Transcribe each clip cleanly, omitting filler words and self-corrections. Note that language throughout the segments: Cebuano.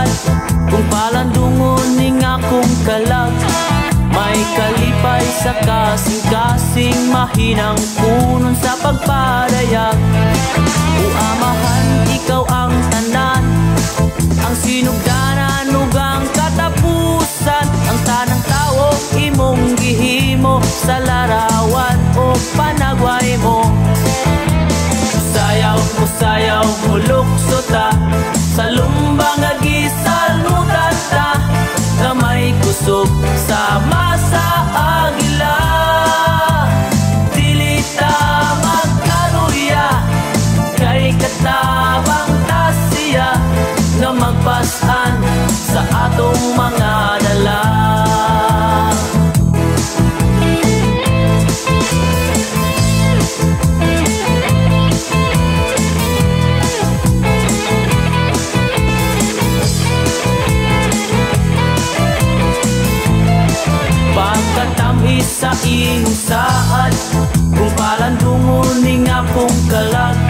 saad. Kung palandungon ning akong kalag, may kalipay sa kasing-kasing, mahinang kunon sa pagpadayag. O Amahan, ikaw ang tanan, ang sinugdanan ug ang katapusan. Ang tanang tawo imong gihimo sa larawan o panagway mo. Sayaw mo, sayaw mo, lukso ta sa lumbang nga gisalmutan ta, nga may kusog sama sa agila. Dili ta magkaruya kay katabang ta siya nga magpasan sa atong mga dala. Pagkatamis sa imong saad, kung palandungon ning akong kalag,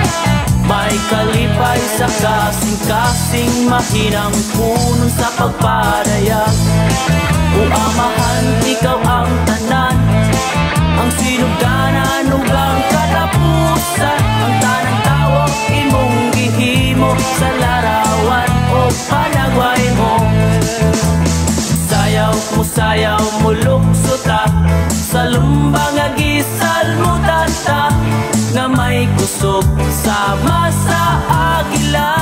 may kalipay sa kasing-kasing, mahinang punon sa pagpadayag. O Amahan, ikaw ang tanan, ang sinugdanan ug ang katapusan. Ang tanang tawo imong gihimo sa larawan o panagway mo. Sayaw mo, sayaw mo, lukso ta sa lumba nga gisalmutan ta, nga may kusog sama sa agila.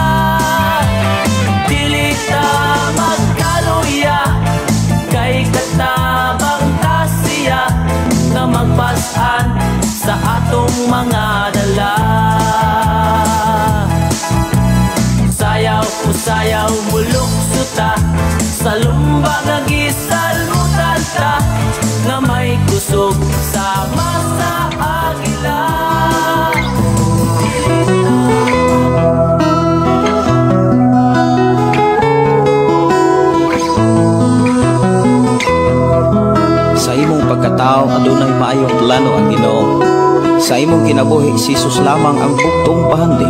Dili ta magkaluya kay katabang ta siya nga magpasan sa atong mga dala. Sayaw mo, sayaw mo, lukso ta sa lumba nga gisalmutan ta, nga may kusog sama sa agila. Sa imong pagkatao adunay maayong plano ang Ginoo. Sa imong kinabuhi si Jesus lamang ang bugtong bahandi.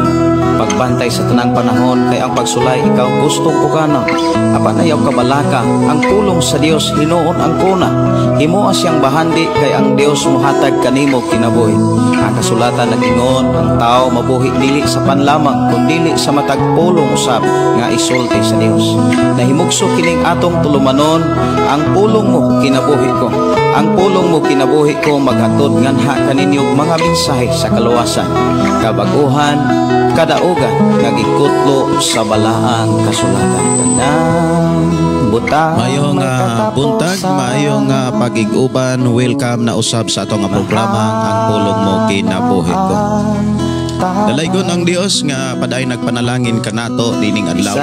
Pagbantay sa tanang panahon kay ang pagsulay ikaw gustong pukana. Apan ayaw kabalaka ang pulong sa Dios hinuon ang kuna. Himoa siyang bahandi kay ang Dios mohatag kanimo kinabuhi. Ang kasulatan nag-ingon ang tao mabuhi dili sa panlamang kundili sa matag pulong usab nga isulti sa Dios. Nahimugso kining atong tulumanon, ang pulong mo kinabuhi ko. Ang pulong mo kinabuhi ko maghatod nganha kaninyo mga mensahe sa kaluwasan, kabaguhan, kadaugan nga gikutlo sa balaang kasulatan. Tanang butang Maayong buntag, maayong pag-iguban, welcome na usab sa atong programa Ang Pulong Mo Kinabuhi Ko. Dalaygon ang Dios nga padayon nagpanalangin kanato dining adlaw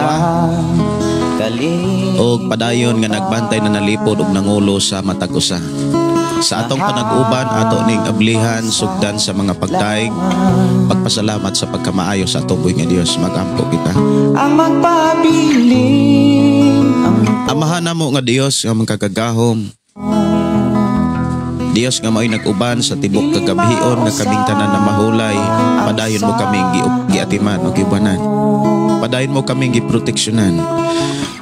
og padayon nga nagbantay na nalipod og nangulo sa matag usa. Sa atong panag-uban ato ning ablihan sugdan sa mga pagdaig, pagpasalamat sa pagkamaayo sa atong buhi nga Dios. Magampo kita. Ang magpabilin Amahan namo nga Dios nga makagagahom, Dios nga mao'y nag-uban sa tibok kagabhion nga kaming tanan na mahulay, padayon mo kaming giatiman o giubanan, padayon mo kaming giproteksyonan.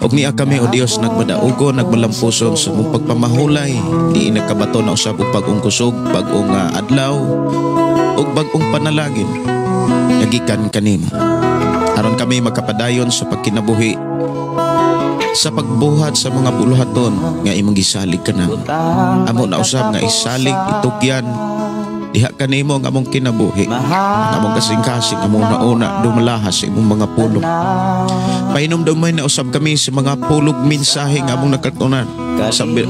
Og niya kami o Dios nagmadaugo, nagmalampuson sa mong pagpamahulay, di nagkabato na usab og bag-ong kusog, bag-ong adlaw ug bag-ong panalangin nagikan kanimo. Aron kami makapadayon sa pagkinabuhi, sa pagbuhat sa mga buluhaton nga imong gisalig kanamo. Amo na usab nga isalig, itugyan diha kanimo ang among kinabuhi, ang among kasing-kasing, among nauna dumalahas sa imong mga pulong. Pahinumdumay na usab kami sa mga pulog mensahe nga among nakatunan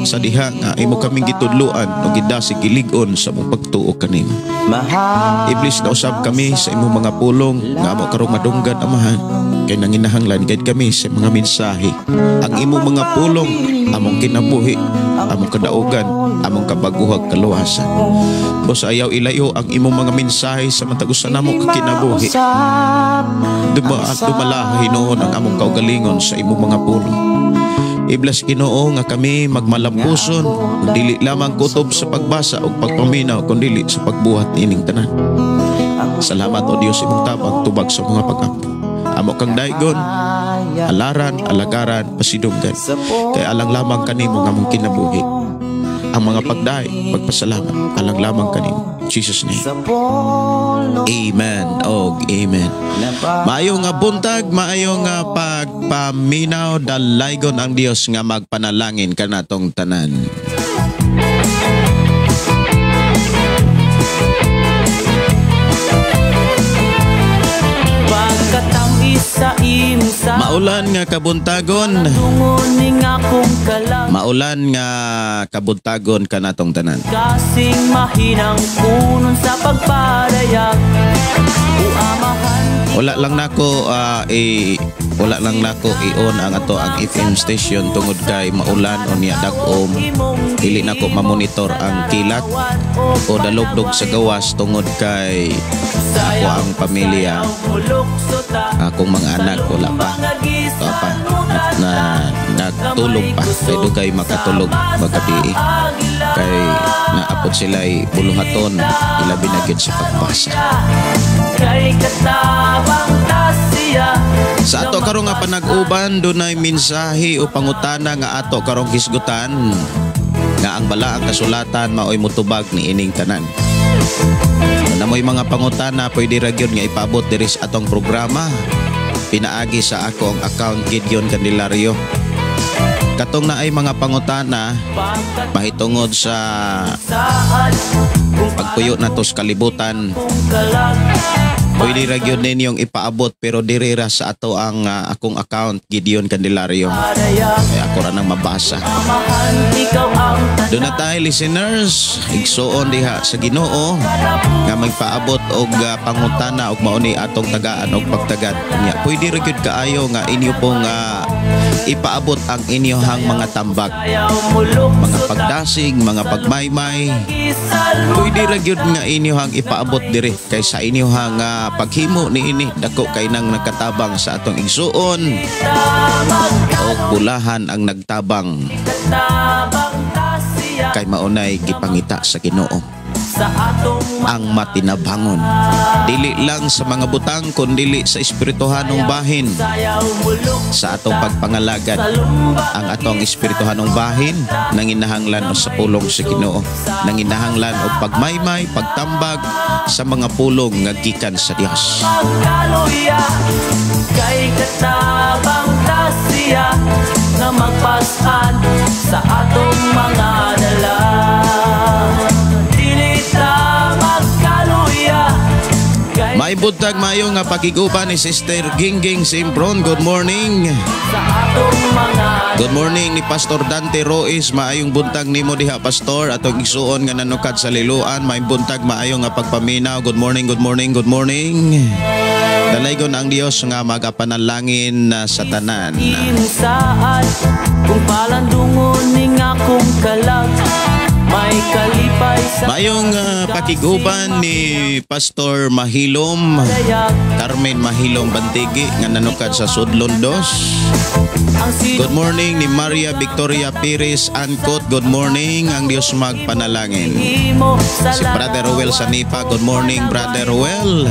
sa diha nga imo kaming gitudloan o gidasig gilig-on sa among pagtuo kanimo. Iblis na usab kami sa imong mga pulong nga amo karong madunggan, Amahan, kay nanginahanglan gid kami sa mga mensahe. Ang imong mga pulong among kinabuhi, among kadaugan, among kabaguhag kaluwasan. Bos ayaw ilayo ang imong mga mensahe sa matag usa namo kinabuhi. Dumala hinuon ang among kaugalingon sa imong mga pulong. Iblas Ginoo nga kami magmalampuson, dili lamang kutob sa pagbasa o pagpaminaw, kundi sa pagbuhat niining tanan. Salamat o Dios imong tabang tubag sa mga pag-ampo. Amo kang daigon, Alaran, alagaran, pasidunggan. Kay alang lamang kanimo nga among kinabuhi. Ang mga pagdaig, pagpasalamat, alang lamang kanimo. Jesus name. Amen og amen. Maayo nga buntag, maayo nga pagpaminaw, dalaygon ang Dios nga magpanalangin kanatong tanan. Maulan nga kabuntagon. Maulan nga kabuntagon kanatong tanan. Kasing mahinang punon sa pagpadayag. Wala lang nako wala lang nako i-on ang ato ang FM station tungod kay maulan o niya dag-om. Dili nako mamonitor ang kilat o dalugdog sa gawas tungod kay ako ang pamilya, akong mga anak wala pa. Pa na nagtulog pa kay dugay makatulog magabi kay naapot sila ay buluhaton ilabi na gyud sa pagbasa. Sa ato karong nga panag-uban dunay mensahe o pangutana nga ato karong hisgutan nga ang balaang kasulatan maoy motubag niining tanan. Namoy mga pangutana pwede ra gyud nga ipaabot diri sa atong programa pinaagi sa akong account Gideon Candelario. Katong naay mga pangutana mahitungod sa pagpuyo nato sa kalibutan, pwede ra gyud ninyong ipaabot pero diri ra sa ato ang akong account Gideon Candelario. Kaya ako ra nang mabasa. Doon na tayo listeners, igsuon diha sa Ginoo nga magpaabot og pangutana og mauni atong tagaan og pagtagad. Nya pwede ra gyud kaayo nga inyo pong ipaabot ang inyohang mga tambak, mga pagdasig, mga pagmaymay. Pwede ra gyud nga inyohang ipaabot diri kay sa inyohang paghimo niini dako kay nang nakatabang sa atong igsuon og bulahan ang nagtabang kay maunay gipangita sa Ginoo ang matinabangon, dili lang sa mga butang kundili sa espirituhanong bahin. Sa atong pagpangalagad ang atong espirituhanong bahin nanginahanglan sa pulong sa Ginoo, nanginahanglan og pagmaymay, pagtambag sa mga pulong nga gikan sa Dios. Kay katabang tasiya nga magpasan sa atong mga dala. May buntag mayo nga pakiguban ni Sister Gingging Simpron. Good morning. Good morning ni Pastor Dante Rois. Maayong buntag nimo diha Pastor. Atong igsuon nga nanukad sa Liloan. May buntag maayo nga pagpaminaw. Good morning, good morning, good morning. Dalaygon ang Dios nga magapanalangin sa tanan. Kung palandungon ning akong kalag, may kalipay sa Mayong pakiguban ni Pastor Mahilom, Carmen Mahilom Bantigi nga nanukad sa Sudlon Dos. Good morning ni Maria Victoria Perez Ancot. Good morning, ang Dios magpanalangin. Si Brother Ruel Sanipa. Good morning, Brother Ruel.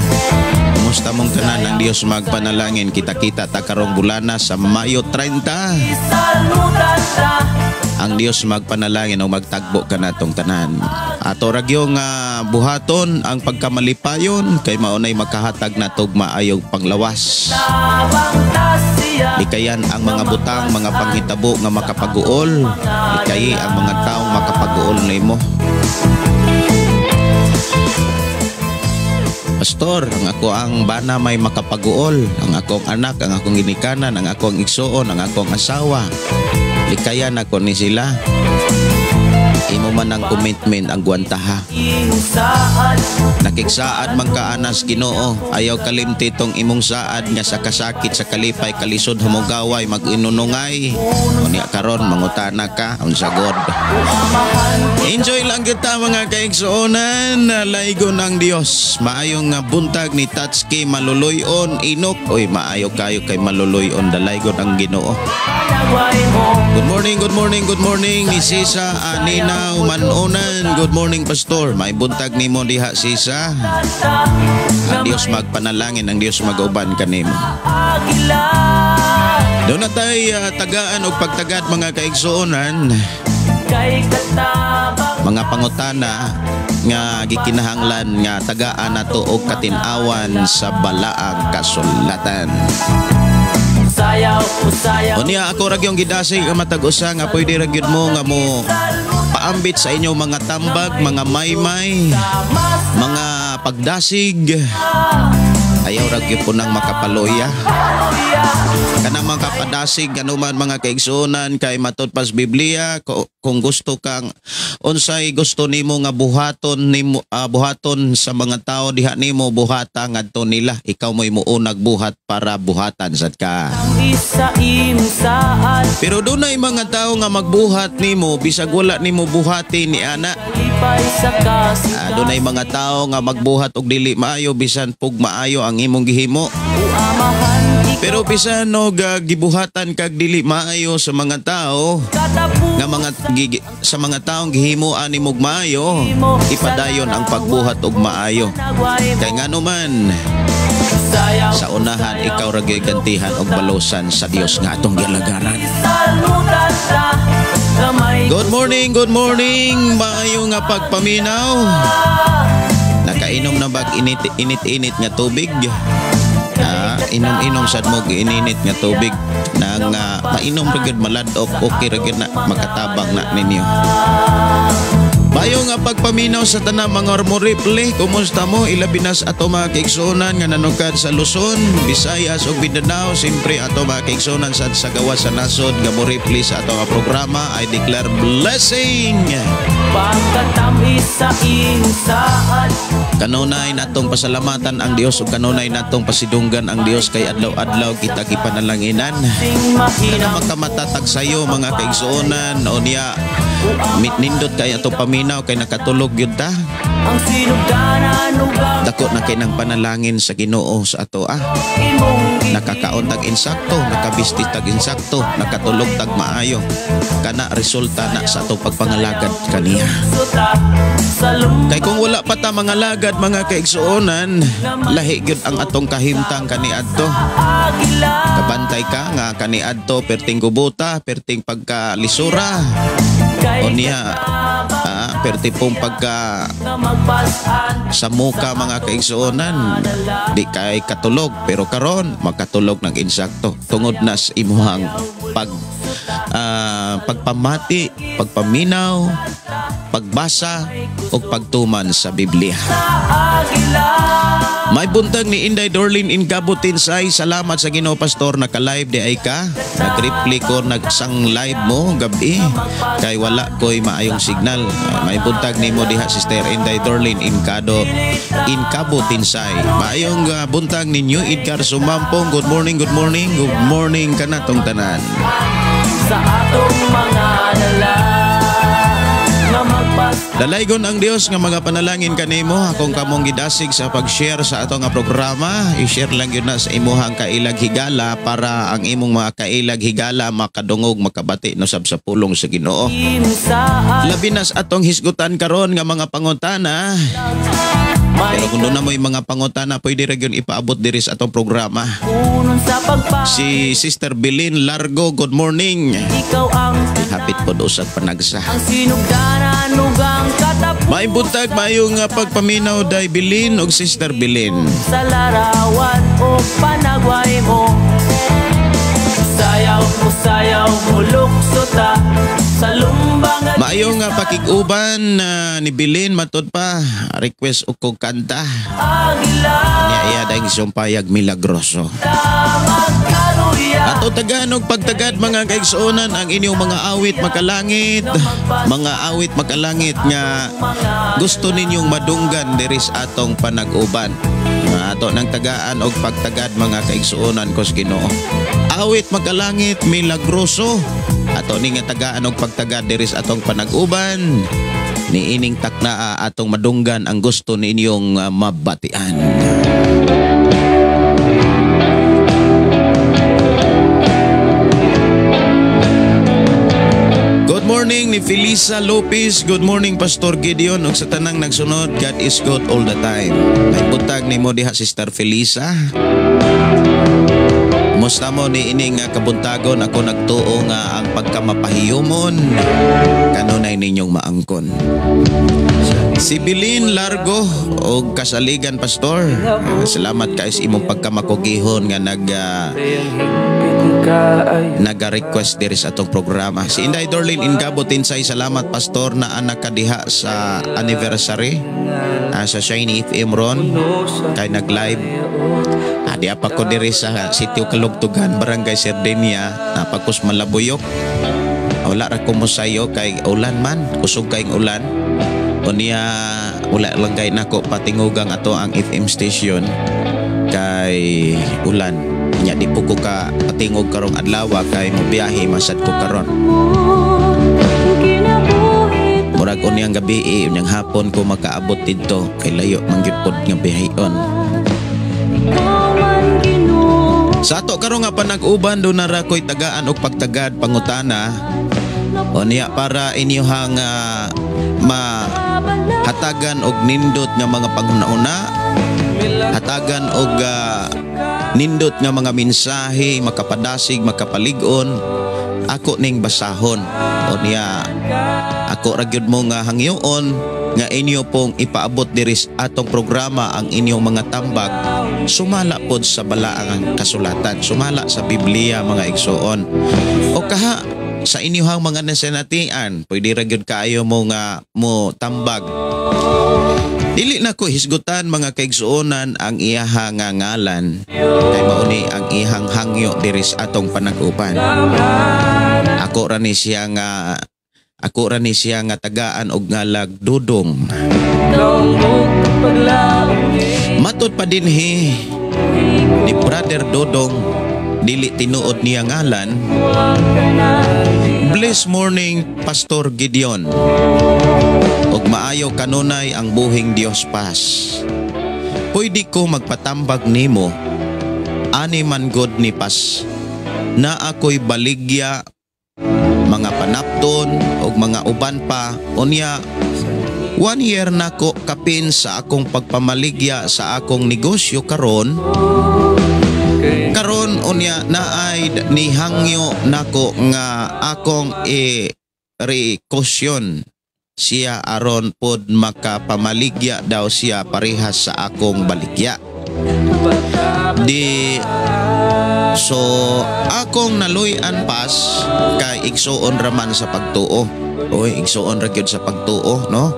Kumusta mong tanan, ang Dios magpanalangin. Kita-kita ta karong bulana sa Mayo 30. Ang Dios magpanalangin o magtagbo kanatong tanan. Ato ragyong buhaton ang pagkamalipayon kay maunay makahatag natog maayog panglawas. Likayan ang mga butang, mga panghitabo nga makapaguol. Likayi ang mga taong makapaguol nimo. Pastor, ang ako ang bana may makapaguol, ang akong anak, ang akong ginikanan, ang akong igsuon, ang akong asawa. Likayan ako ni sila. Imo man ang commitment ang guwantaha. Nakigsaad man kaanas Ginoo, ayaw kalimti tong imong saad nga sa kasakit, sa kalipay, kalisod, humugaway, mag-inunungay. Unya karon mangutana ka unsa god. Enjoy lang kita mga kaigsuonan, laygon ang Dios. Maayong buntag ni Tatsuki Maluluyon Inok. Oy, maayo kayo kay Maluluyon, dalaygon ang Ginoo. Good morning, good morning, good morning ni Sisa Anina Manonan. Good morning, Pastor. May buntag nimo diha, Sisa. Ang Dios magpanalangin, ang Dios mag-uban kanimo. Duna tay tagaan og pagtagad, mga kaigsuonan, Kay katabang mga pangutana nga gikinahanglan nga tagaan nato og katin-awan sa Balaang Kasulatan. Sayaw, sayaw. Unya ako ra gyud gidasig ang matag usa nga pwede ra gyud mo nga mo paambit sa inyong mga tambag, mga maymay, mga pagdasig. Ayaw ra gyud po nang makapaluya. Kanang mga kapadasig anuman, mga kaigsuonan, kay matud pas Biblia, kung gusto kang unsay gusto nimo nga buhaton nimo, buhaton sa mga tao diha nimo, buhata ngadto nila. Ikaw mo'y muunag buhat para buhatan sad ka. Isa imsaan. Pero dunay mga tao nga magbuhat nimo bisag wala nimo buhati ni ana. Lipay sa kasing Dunay mga tao nga magbuhat og dili maayo bisan pug maayo ang imong gihimo. Uamahan ikaw. Pero bisan og gibuhatan kag dili maayo sa mga tao Katapusan nga mga sa mga taong gihimuan nimog maayo, ipadayon ang pagbuhat og maayo. Kay ngano man sa unahan ikaw ra gyud gantihan og balusan sa Dios nga atong gialagaran. Good morning, good morning. Maayo nga pagpaminaw. Nakainom na bag init init-init nga tubig? Inom-inom sad mo ininit nga tubig nang mainom ra gyud malad-ok, okay ra gyud na, makatabang na ninyo. Maayo nga pagpaminaw sa tanang mga morriple. Kumusta mo? Ilabi na sa ato mga kaigsuonan nga nanukad sa Luzon, Visayas ug Mindanao. Siyempre ato mga kaigsuonan sa gawas sa nasod nga morriple sa ato nga programa. I declare blessing. Pagkatamis sa imsaan. Kanunay natong pasalamatan ang Dios ug kanunay natong pasidunggan ang Dios kay adlaw-adlaw kita gipanalanginan. Sing Kana mahinang makamatatag sayo, mga kaigsuonan, o niya nindot kay atong paminaw kay nakatulog gyud ta. Ang sinugdanan ug ang Dako na kay nang panalangin sa Ginoo sa ato ah. imong Nakakaon tag insakto, nakabisti tag insakto, nakatulog tag maayo. Kana resulta na sa atong pagpangalagad kaniya. Suta sa lumba. Kay kung wala pa ta mga lagad, mga kaigsuonan, lahi gyud ang atong kahimtang kaniadto. Agila. Kabantay ka nga kaniadto perting gubuta, perting pagkalisura. Kay O niya, perti pong pagka nga magpas-an sa muka, mga kaigsuonan, di kay katulog, pero karon makatulog ng insakto tungod na sa imuhang pagpamati, pagpaminaw, pagbasa ug pagtuman sa Biblia. Agila. May buntag ni Inday Dorlin in Tinsay. Salamat sa Ginoo, Pastor, naka-live di ay ka. Nag-reply ko nagsang live mo gabi kay wala ko'y maayong signal. May buntag nimo diha, Sister Inday Dorlin in Kado in Cabo Tinsay. Maayong buntag ninyo Edgar Sumampong. Good morning, good morning, good morning kanatong tanan. Sa atong mga dala nga magpas Dalaygon ang Dios nga mga panalangin kanimo. Akong kamong gidasig sa pag-share sa ato nga programa. I-share lang yun na sa imuhang kailag higala para ang imong mga kailag higala makadungog, makabati no sab sa pulong sa Ginoo. Imsaan. Labi na sa atong hisgutan karon nga mga pangutana. May Pero kung doon na mo'y mga pangutana, pwede ra gyud ipaabot diri sa atong programa. Punon sa pagpa Si Sister Belin Largo, good morning. Ikaw ang Hapit po do sa panagsa. Ang sinugdanan ug ang katapusan. May buntag, mayong pagpaminaw, Day Bilin ug Sister Bilin. Sa larawan o panagway mo. Sayaw mo, sayaw mo, lukso ta sa lumbang. Maayo nga pakig-uban ni Bilin, matud pa request og kog kanta. Agila. Niya iya dahil sumpayag milagroso. Magkaruya. Ato taganog pagtagad, mga kaigsuonan, ang inyong mga awit makalangit, mga awit makalangit nga gusto ninyong madunggan diri sa atong panag-uban. Ato nang tagaan og pagtagad, mga kaigsuonan ko sa Ginoo. Awit makalangit milagroso. Ato ning nga tagaan og pagtagad diri sa atong panag-uban. Niining taknaa atong madunggan ang gusto ninyong mabatian. Good morning ni Felisa Lopez. Good morning, Pastor Gideon ug sa tanang nagsunod. God is good all the time. May buntag nimo diha, Sister Felisa. Kumusta mo ni ini nga kabuntagon? Ako nagtuo nga ang pagkamapahiyumon kanunay ninyong maangkon. Si Bilin Largo og kasaligan, Pastor. Salamat kay sa imong pagkamakugihon nga naga-request diri sa atong programa. Si Inday Dorlin Ingabo Tinsay, salamat, Pastor, na anak kadiha sa anniversary sa Shiny FM ron kay nag-live. Di pa ko diri sa Sitio Kalugtugan, Barangay Sardenia, napakos Malabuyok. Wala ra ko mosayo kay ulan man, kusog kayong ulan. Unya wala lang kay nako patingugang ato ang FM station kay ulan. Nya di po ko ka patingog karong adlaw kay mobiyahe masad ko karon. Murag unyang gabi, unyang hapon ko makaabot didto kay layo man gyud pod nga biyaheon. Sa ato karon nga panag-uban, do na ra ko'y tagaan og pagtagad pangutana. Unya para inyohang mahatagan og nindot nga mga panghuna-huna, hatagan og nindot nga mga mensahe, makapadasig, makapalig-on, ako ning basahon. Unya ako ra gyud mo nga hangyoon nga inyo pong ipaabot diri sa atong programa ang inyong mga tambag sumala pod sa balaang kasulatan, sumala sa Biblia, mga igsoon. O kaha sa inyong mga nasinatian, pwede ra gyud kaayo mo nga mo tambag. Dili na ko hisgutan, mga kaigsuonan, ang iyaha nga ngalan kay mauni ang ihang hangyo diri sa atong panag-uban. Ako ra ni siya nga tagaan og ngalag Dudong. Matod pa dinhi ni Brother Dodong, dili tinuod niya ngalan. Bless morning, Pastor Gideon. Ug maayo kanunay ang buhing Dios pas. Pwede ko magpatambag nimo ani man god ni pas na ako'y baligya mga panapton ug mga uban pa. Unya one year na ko kapin sa akong pagpamaligya sa akong negosyo karon karon. Unya naay nihangyo nako nga akong i recaution siya aron pod makapamaligya daw siya parehas sa akong baligya. Di so akong naluy-an pas kay igsuon raman sa pagtuo. Oy, igsuon ra gyud sa pagtuo, no?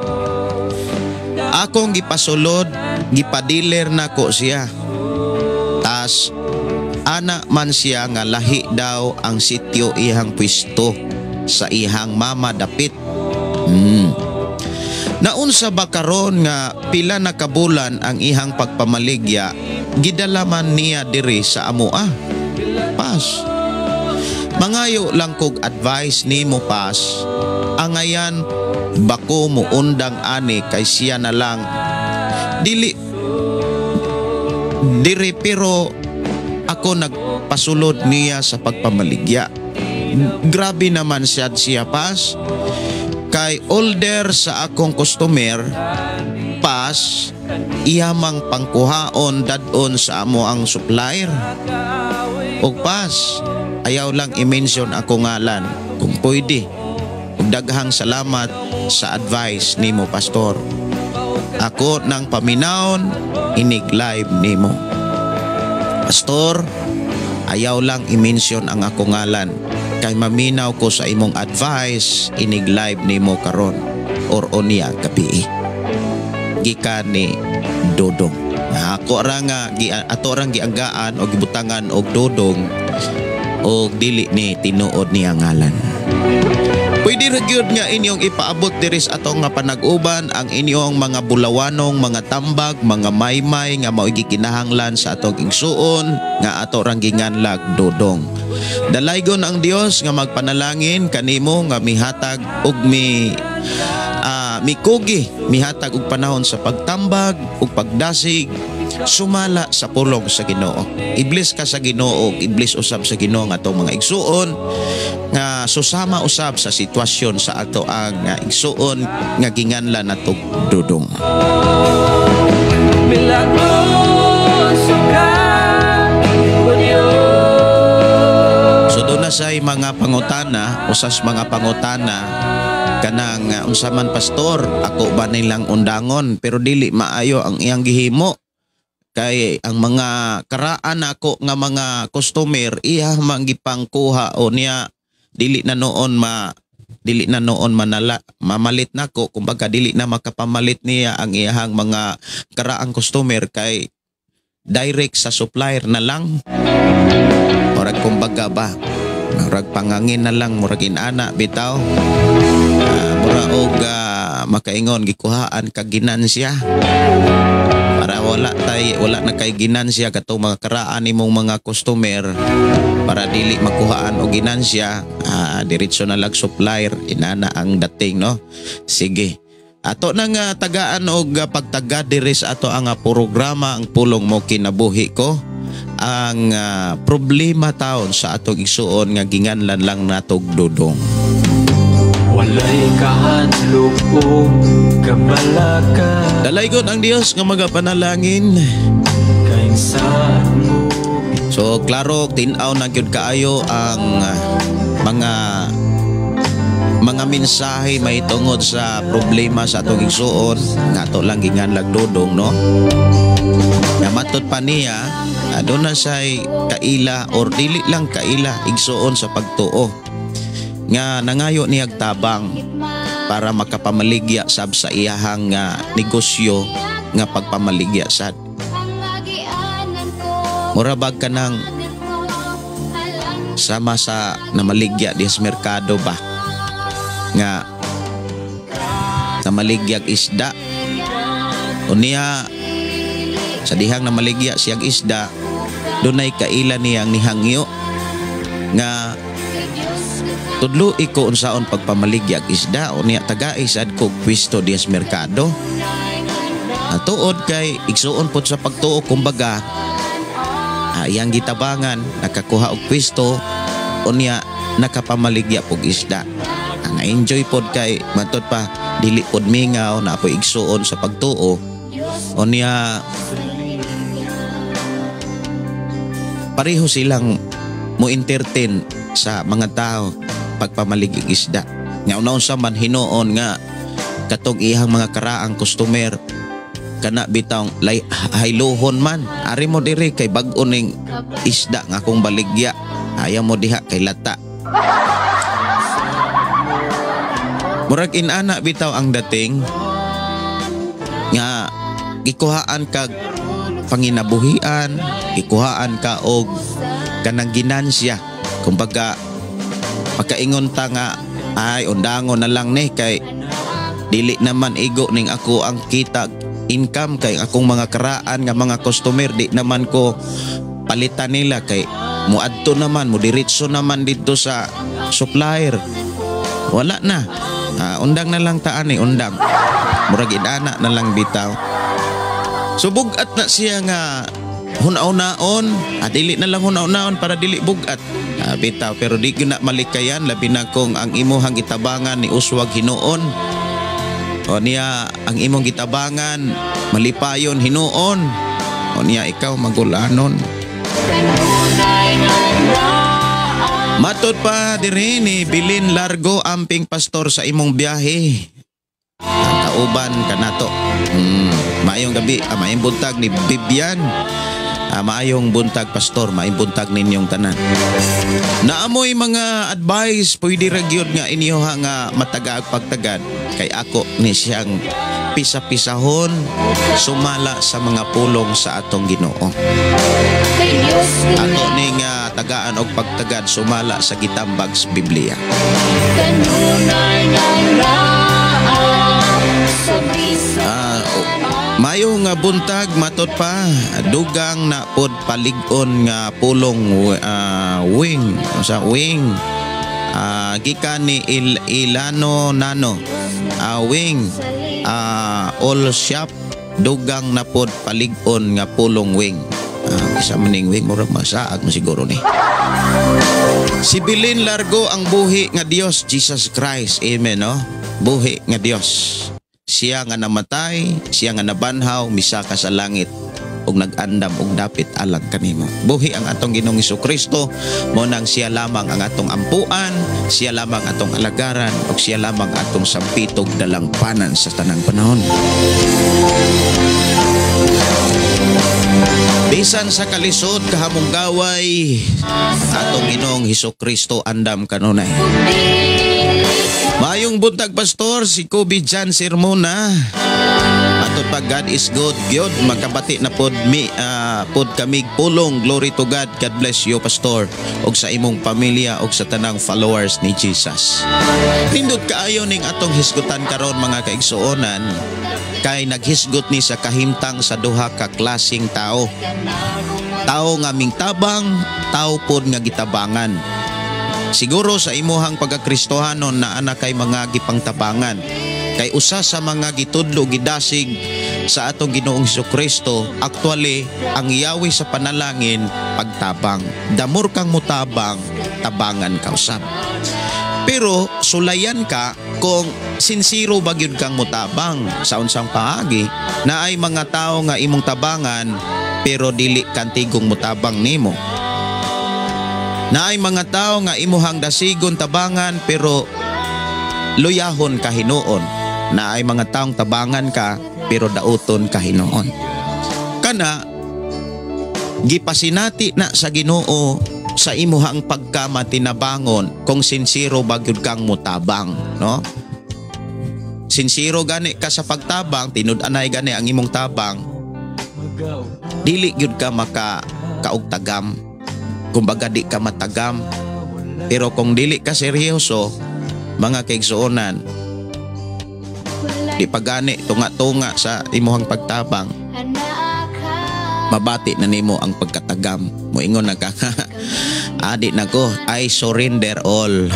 Akong gipasulod, gipadiler nako siya. Tas ana man siya nga lahi daw ang sityo ihang pwesto sa ihang mama dapit. Naunsa ba karon nga pila na kabulan ang ihang pagpamaligya, gidala man niya diri sa amoa. Pas. Mangayo lang kog advice nimo, pas. Angayan bako mo undang ani kay siya na lang dili diri pero ako nagpasulod niya sa pagpamaligya. Grabe naman siya siya pas. Kay older sa akong customer pas, iyamang pangkuhaon dadon sa amo ang supplier. Og pas, ayaw lang i-mention ako ngalan kung pwede. Ug daghang salamat sa advice nimo, Pastor. Ako nang paminawon inig live nimo. Pastor, ayaw lang i-mention ang ako ngalan kay maminaw ko sa imong advice inig live nimo karon or unya gabi. Gikan ni Dodong. Ako ra nga ato rang gianggaan o gibutangan og Dodong og dili ni tinuod niya ngalan. Pwede ra gyud nga inyong ipaabot diri sa atong nga panag-uban ang inyong mga bulawanong mga tambag, mga maymay nga mao'y gikinahanglan sa atong igsuon nga ato rang ginganlag Dodong. Dalaygon ang Dios nga magpanalangin kanimo nga mihatag og mikugi mihatag og panahon sa pagtambag ug pagdasig sumala sa pulong sa Ginoo. I-bless ka sa Ginoo, i-bless usab sa Ginoo nga atong mga igsuon nga susama usab sa sitwasyon sa ato ang nga igsuon nga ginganlan nato Dudong. Milagroso ka, O Diyos. Usay mga pangutana, usas mga pangutana kanang unsa man, pastor, ako ba nilang undangon, pero dili maayo ang iyang gihimo kay ang mga karaan ako nga mga customer iya man gipangkuha o niya dili na noon manala mamalit nako. Kumbaga, dili na makapamalit niya ang iyahang mga karaang customer kay direct sa supplier na lang. Murag kumbaga ba, murag pangangin na lang, murag inana bitaw. Mura og makaingon gikuhaan kag ginansya para wala na kay ginansya katong mga karaan nimong mga customer. Para dili makuhaan og ginansya, diretso na lang supplier, inana ang dating, no? Sige, ato na nga tagaan og pagtaga diri sa ato ang programa, Ang Pulong Mo Kinabuhi Ko, ang problema taon sa atong igsuon nga ginganlan lang natog Dudong. Walay kahadlok o kabalaka. Dalaygon ang Dios nga magapanalangin. Kaysa mo. So klaro, tin-aw na gyud kaayo ang mga mensahe mahitungod sa problema sa atong igsuon nga ato lang ginganlag Dudong, no? Nga matod pa niya, aduna say kaila or dili lang kaila, igsuon sa pagtuo nga nangayo niyag tabang para makapamaligya sab sa iyahang negosyo nga pagpamaligya sad. Mura bag ka ng sama sa namaligya di sa merkado ba nga namaligyag isda. Unya sa dihang namaligya siyag isda, dunay kaila niyang nihangyo nga tudlo ko unsaon pagpamaligyag isda, unya tagai sad ko pwesto diha sa merkado. Tuod kay igsuon pod sa pagtuo, kumbaga, iyang gitabangan, nakakuha og pwesto, unya nakapamaligya pog isda. Ang enjoy pod kay matod pa dili pod mingaw na po igsuon sa pagtuo. Unya pareho silang mo entertain sa mga tao pagpamaligig isda. Nga una-unsa man hinuon nga katong iyang mga karaang customer kana bitawng lay hayluhon man, ari mo diri kay bag-o ning isda nga akong baligya, ayaw mo diha kay lata. Murag inana bitaw ang dating nga gikuhaan kag panginabuhian, gikuhaan ka og kanang ginansya. Kumbaga makaingon ta nga ay undangon na lang ni kay dili naman igo ning ako ang kita income kay akong mga karaan nga mga customer di naman ko palitan nila kay muadto naman, mudiretso naman dito sa supplier. Wala na. Undang na lang taan ni undang. Murag idana na lang bitaw. So bugat na siya nga hunaw-naon, dili na lang hunaw-naon para dili bugat. Bitaw, pero di gyud na malikayan, labi na kung ang imuhang gitabangan ni uswag hinuon. O niya ang imong gitabangan malipayon hinuon. O niya ikaw magulanon. Matod pa diri ni Bilin Largo, amping pastor sa imong biyahe. Ang kauban kanato. Maayong gabi, maayong buntag ni Bibian. Maayong buntag pastor, maayong buntag ninyong tanan. Naamoy mga advice pwede ra gyud nga inyo nga matagaag pagtagad kay ako ni siyang pisa-pisahon sumala sa mga pulong sa atong Ginoo. Ato ning tagaan og pagtagad sumala sa gitambag sa Biblia. Mayo nga buntag matod pa dugang na pod palig-on nga pulong wing sa wing gikan ni Ilano Nano, wing all shop dugang na pod palig-on nga pulong wing. Isa maning wing, murag masaag mo siguro ni. Si Bilin Largo, ang buhi nga Dios, Jesus Christ. Amen, no? Buhi nga Dios. Siya nga namatay, siya nga nabanhaw, misaka sa langit. ug nag-andam og dapit alang kanimo. Buhi ang atong Ginoong Kristo, mo nang siya lamang ang atong ampuan, siya lamang atong alagaran ug siya lamang atong sampitog dalangpanan sa tanang panahon. Bisan sa kalisod kahamunggaway, atong Ginoong Kristo andam kanunay. Maayong buntag, Pastor, si Kobe Jan Sermona. Atod pa, God is good gyud, makabati na pod mi pod kami pulong. Glory to God. God bless you, Pastor, ug sa imong pamilya ug sa tanang followers ni Jesus. Nindot kaayo ning atong hisgutan karon, mga kaigsuonan, kay naghisgot ni sa kahimtang sa duha ka klaseng tao. Tao nga mingtabang, tao pod nga gitabangan. Siguro sa imuhang pagkakristohanon na ana kay mga gipangtabangan. Kay usa sa mga gitudlo, gidasig sa atong Ginoong Kristo, actually ang yawi sa panalangin, pagtabang. Damor kang mutabang, tabangan ka usab. Pero sulayan ka kung sinsiro ba gyud kang mutabang sa unsang paagi na ay mga tao nga imong tabangan pero dili kantigong mutabang nimo. Naay mga tao nga imuhang dasigon tabangan pero luyahon ka hinuon. Naay mga taong tabangan ka pero dauton ka hinuon. Kana gipasinati na sa Ginoo sa imuhang pagkamatinabangon kung sinsiro ba gyud kang mutabang, no? Sinsiro gani ka sa pagtabang, tinud-anay gani ang imong tabang. Dili gyud ka maka kaugtagam. Kumbaga di ka matagam. Pero kung dili ka seryoso, mga kaigsuonan, di pa gani tunga-tunga sa imuhang pagtabang, mabati na nimo ang pagkatagam. Moingon na ka, adi na ko, I surrender all.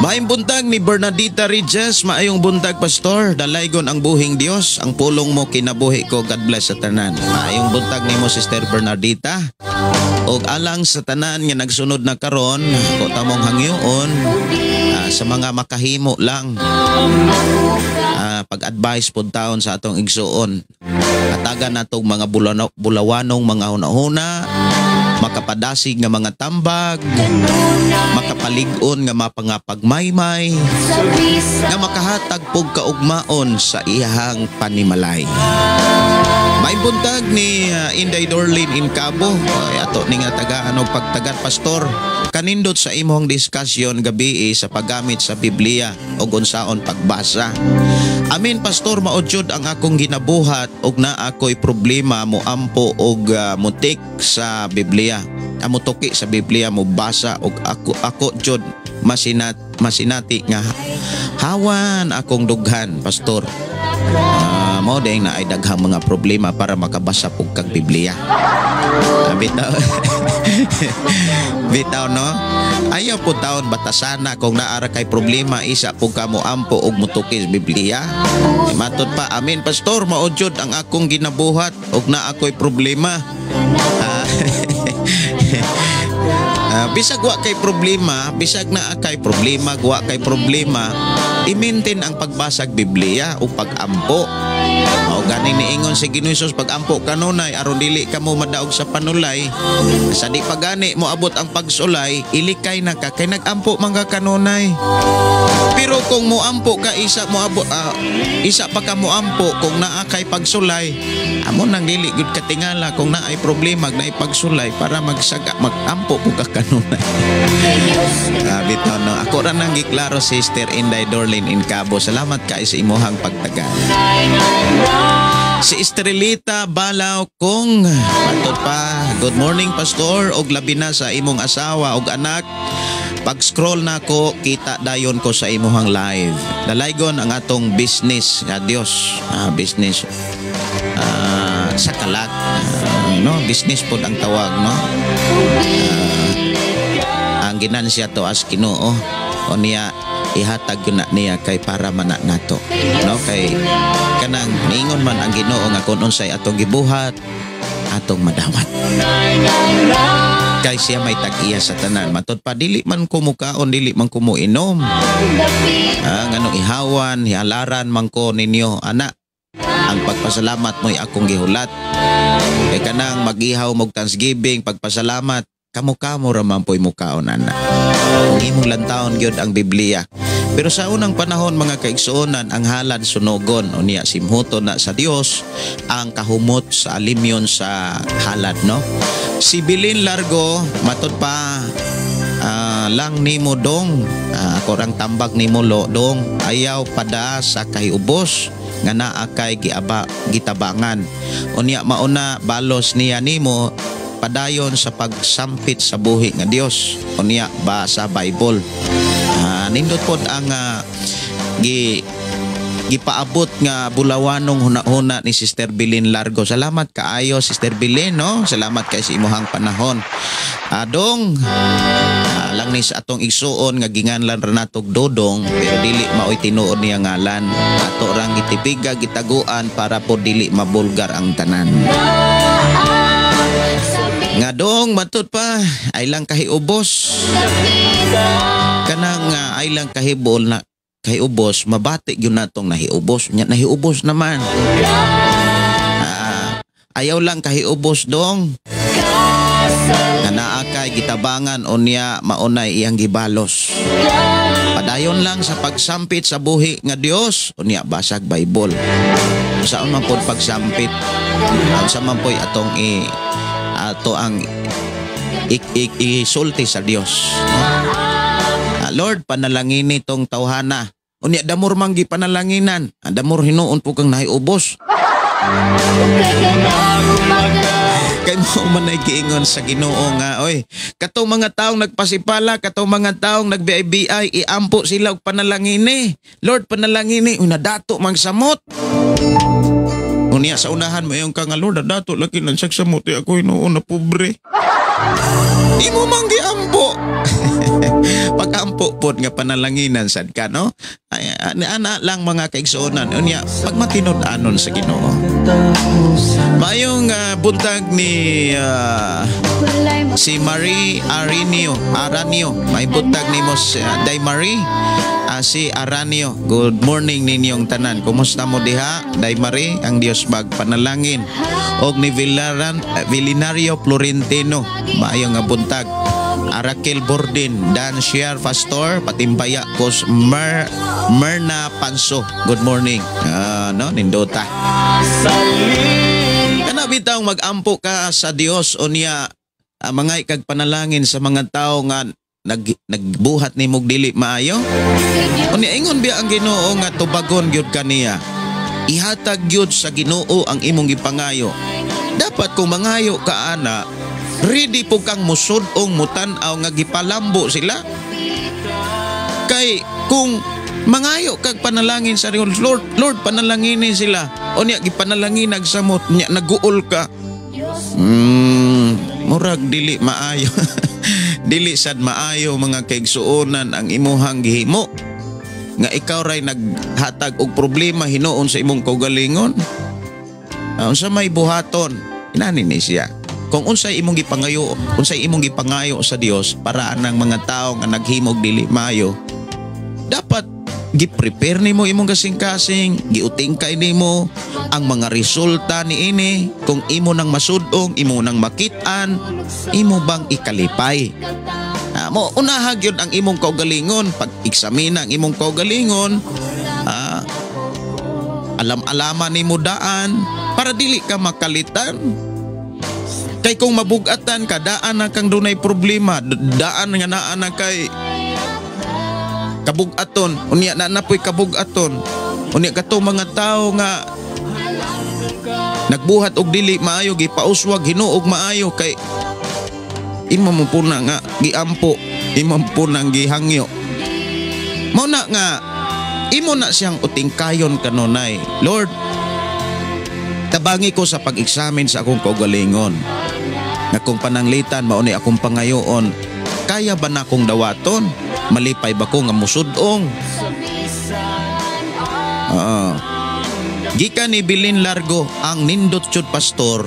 Maayong buntag ni Bernadita Regis, maayong buntag, Pastor, dalaygon ang buhing Dios, ang pulong mo kinabuhi ko, God bless sa tanan. Maayong buntag nimo, Sister Bernadita. Og alang sa tanan nga nagsunod na karon, ko tamong hangyoon sa mga makahimo lang. Pag-advise pod taon sa atong igsuon. Hatagan natong mga bulawanong mga hunahuna, makapadasig nga mga tambag, makapalig-on nga mapangapagmaymay, nga makahatag pug kaugmaon sa iyahang panimalay. May buntag ni Inday Dorlin in Cabo. Ay, ato ni nga tagaan og pagtagat, Pastor. Kanindot sa imong discussion gabi sa paggamit sa Biblia og unsaon pagbasa. Amen, Pastor, mao jud ang akong ginabuhat og naa ako'y problema mo ampo og mutik sa Biblia. Amo tuki sa Biblia, mo basa og ako jud masinati nga hawan akong dughan, Pastor. Mao din na ay daghang mga problema para makabasa pug kag Biblia. Bitaw. Bitaw, no? Ayaw po taon batasana kung naara kay problema isa pug ka mo ampo og mutuki sa Biblia. Eh, matod pa, amen, Pastor, mao jud ang akong ginabuhat og naa ako'y problema. Bisag wa kay problema, bisag naa kay problema, wa kay problema, i-maintain ang pagbasag Biblia o pagampo. O gani niingon si Ginoo Hesus, pagampo kanunay aron dili ka mo madaog sa panulay. Sa di pa gani mo abot ang pagsulay, ilikay na ka kay nagampo man ka kanunay. Pero kung moampo ka isa mo abot isa pa ka moampo kung naa kay pagsulay, amo nang dili gyud katingala kung naay problema, naay pagsulay para magsaga magampo pud ka kanunay. Bitaw no, ako ra nang giklaro, Sister Inday Dorlin in Cabo. Salamat kay sa imuhang pagtagal. Si Estrelita Balaw kung matod pa, good morning, Pastor, og labi na sa imong asawa og anak. Pag-scroll na ko, kita dayon ko sa imuhang live. Dalaygon ang atong business, Dios, business sa kalat, no, business pod ang tawag, no. Ang ginansya to as Ginoo o niya ihatag yun na niya kay para man na nato, no, kay kanang niingon man ang Ginoo nga kun unsay atong gibuhat atong madawat kay siya may tag-iya sa tanan. Matod pa, dili man ko mukaon, dili man ko muinom, ngano ihawan, ihalaran man ko ninyo ana. Ang Ang pagpasalamat mo'y akong gihulat. Kay kanang magihaw mog Thanksgiving, pagpasalamat, kamo-kamo ra man po'y mukaon ana. Kung imong lantawon gyud ang Biblia. Pero sa unang panahon, mga kaigsuonan, ang halad sunogon, unya simhuto na sa Dios ang kahumot sa alimyon sa halad, no? Si Bilin Largo, matod pa lang nimo dong, ako rang tambag nimo lo dong, ayaw pada sa kahiubos nga naa kay giaba gitabangan. Unya mauna balos niya nimo padayon sa pagsampit sa buhi nga Dios. Unya ba sa Bible. Nindot pod ang gipaabot nga bulawanong huna-huna ni Sister Bilin Largo. Salamat kaayo, Sister Bilin, no? Salamat kay sa imuhang panahon. Adong lang ni sa atong igsuon nga ginganlan ra natog Dodong, pero dili maoy tinuod niya ngalan. Ato rang gitipiga gitaguan para po dili mabulgar ang tanan. Nga dong matud pa ay lang kahiubos. Kanang ay lang kahibol na kahiubos, mabati gyud natong nahiubos. Nya nahiubos naman. Ayaw lang kahiubos dong. Nga naa kay gitabangan unya maunay iyang gibalos. Padayon lang sa pagsampit sa buhi nga Dios, unya basag Bible. Saon man pod pagsampit? Unsa man po'y atong i ato ang isulti sa Dios, no? Lord, panalangini tong tawhana. Unya damor man gipanalanginan. Damor hinuon po kang nahiubos. Kay mo man ay giingon sa Ginoo nga, oy, katong mga taong nagpasipala, katong mga taong nag-BI, iampo sila og panalangini. Lord, panalangini, uy, nadato mang samot. Unya sa unahan mo yung ka nga, Lord, dato lagi nang samot, ako hinuon na pobre. Imo mang giampo. Pag-ampo pod nga panalanginan sad ka, no? Ay, ana lang mga kaigsuonan. Unya pag matinud-anon sa Ginoo. Maayong buntag ni si Marie Aranio. Aranio. May buntag nimo si Day Marie. Si Aranio. Good morning ninyong tanan. Kumusta mo diha, Day Marie? Ang Dios magpanalangin. Og ni Villinario Florentino. Maayong nga buntag. Arakel Bordin, Dan Shear Pastor, Patimbaya Kos Merna Panso. Good morning. No, nindota. Kana bitaw magampo ka sa Dios unya mangay kag panalangin sa mga tao nga nagbuhat nimo og dili maayo. Unya ingon biya ang Ginoo nga tubagon gyud kaniya. Ihatag gyud sa Ginoo ang imong gipangayo. Dapat kung mangayo ka ana, ready po kang musud-ong mutan-aw nga gipalambo sila. Kay kung mangayo kag panalangin sa Lord, Lord, Lord panalanginin sila. Unya gipanalangin nagsamot, nya naguol ka. Murag dili maayo. Dili sad maayo mga kaigsuonan ang imuhang gihimo. Nga ikaw ray naghatag og problema hinuon sa imong kaugalingon. Unsa may buhaton? Inani ni siya. Kung unsay imong gipangayo, unsay imong gipangayo sa Dios para anang mga tawo nga naghimog dili maayo, dapat gi-prepare nimo imong kasing-kasing, giutingkay nimo ang mga resulta niini. Kung imo nang masudong, imo nang makit-an, imo bang ikalipay? Mo unaha gyud ang imong kaugalingon, pag-eksamina ang imong kaugalingon, alam-alaman nimo daan para dili ka makalitan. Kay kung mabugatan ka, daan na kang dunay problema, daan nga naa na kay kabugaton, unya na napoy kabugaton. Unya kato mga tawo nga nagbuhat og dili maayo, gipauswag hinuog maayo kay imo mo puna nga giampo, imo mo punang gihangyo. Mao na nga imo na siyang utingkayon kanunay. Lord, tabangi ko sa pag-examine sa akong kaugalingon. Nga kung pananglitan mao ni akong pangayoon, kaya ba na akong dawaton? Malipay ba ko nga musudong? Oo. Gikan ni Bilin Largo ang nindot jud pastor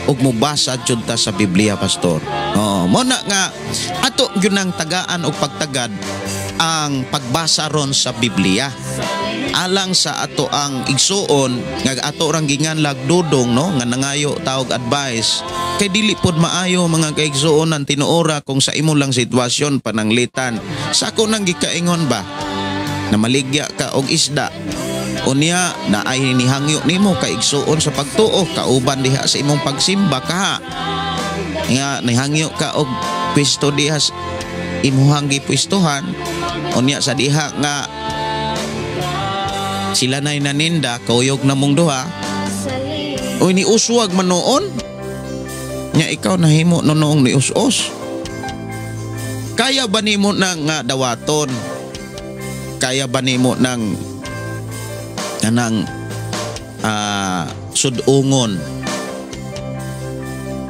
ug mobasa jud ta sa Biblia, pastor. Oo, mo na nga ato gyud nang tagaan og pagtagad ang pagbasa ron sa Biblia. Alang sa ato ang igsuon nga ato rang ginganlag dudong, no, nga nangayo tawag advice, kay dili pod maayo, mga kaigsuonan, tinuora kung sa imo lang sitwasyon pananglitan sa ako nang gikaingon ba na maligya ka og isda, unya na ay nihangyo nimo kaigsuon sa pagtuo, kauban diha sa imong pagsimba kaha, nga nihangyo ka og pwesto diha sa imuhang gipwestohan, unya sa diha nga sila na'y naninda, kauyog na mong duha, uy, ni uswag man noon nya, ikaw nahimo no noong ni us-us, kaya ba nimo nang nga dawaton? Kaya ba nimo nang kanang sudungon?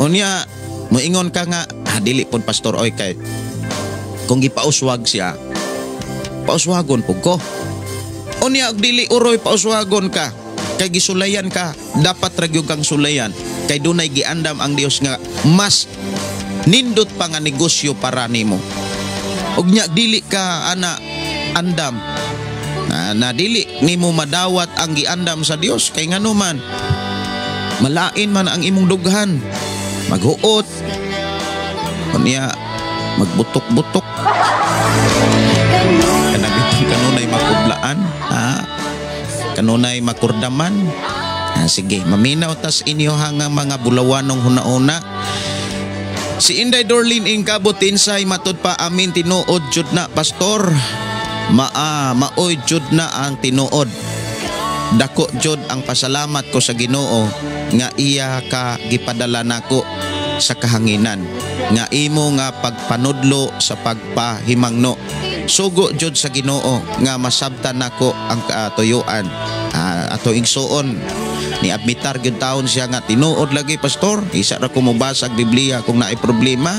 Unya moingon ka nga, "Ah, dili pud, pastor, oy, kay kung gipauswag siya, pauswagon pud ko." Unya og dili uroy pauswagon ka kay gisulayan ka, dapat ra gyud kang sulayan kay dunay giandam ang Dios nga mas nindot pa nga negosyo para nimo. Ug nya dili ka ana andam na dili nimo madawat ang giandam sa Dios, kay ngano man malain man ang imong dughan, maghuot, unya magbutok-butok, kanang itong kanunay makublaan, ha, kanunay makurdaman. Ah, sige, maminaw tas inyo nga mga bulawanong huna-huna. Si Inday Dorlin Ingkabot Tinsay, matud pa amin tinuod jud na, pastor. Maa maoy jud na ang tinuod. Dako jud ang pasalamat ko sa Ginoo nga iya ka gipadala nako sa kahanginan nga imo nga pagpanudlo sa pagpahimangno. Sugo jud sa Ginoo nga masabtan nako ang katuyuan. Ah, ato igsuon ni admitar gyud taon siya nga tinuod lagi, pastor, isa ra ko mobasag Biblia kung naay problema.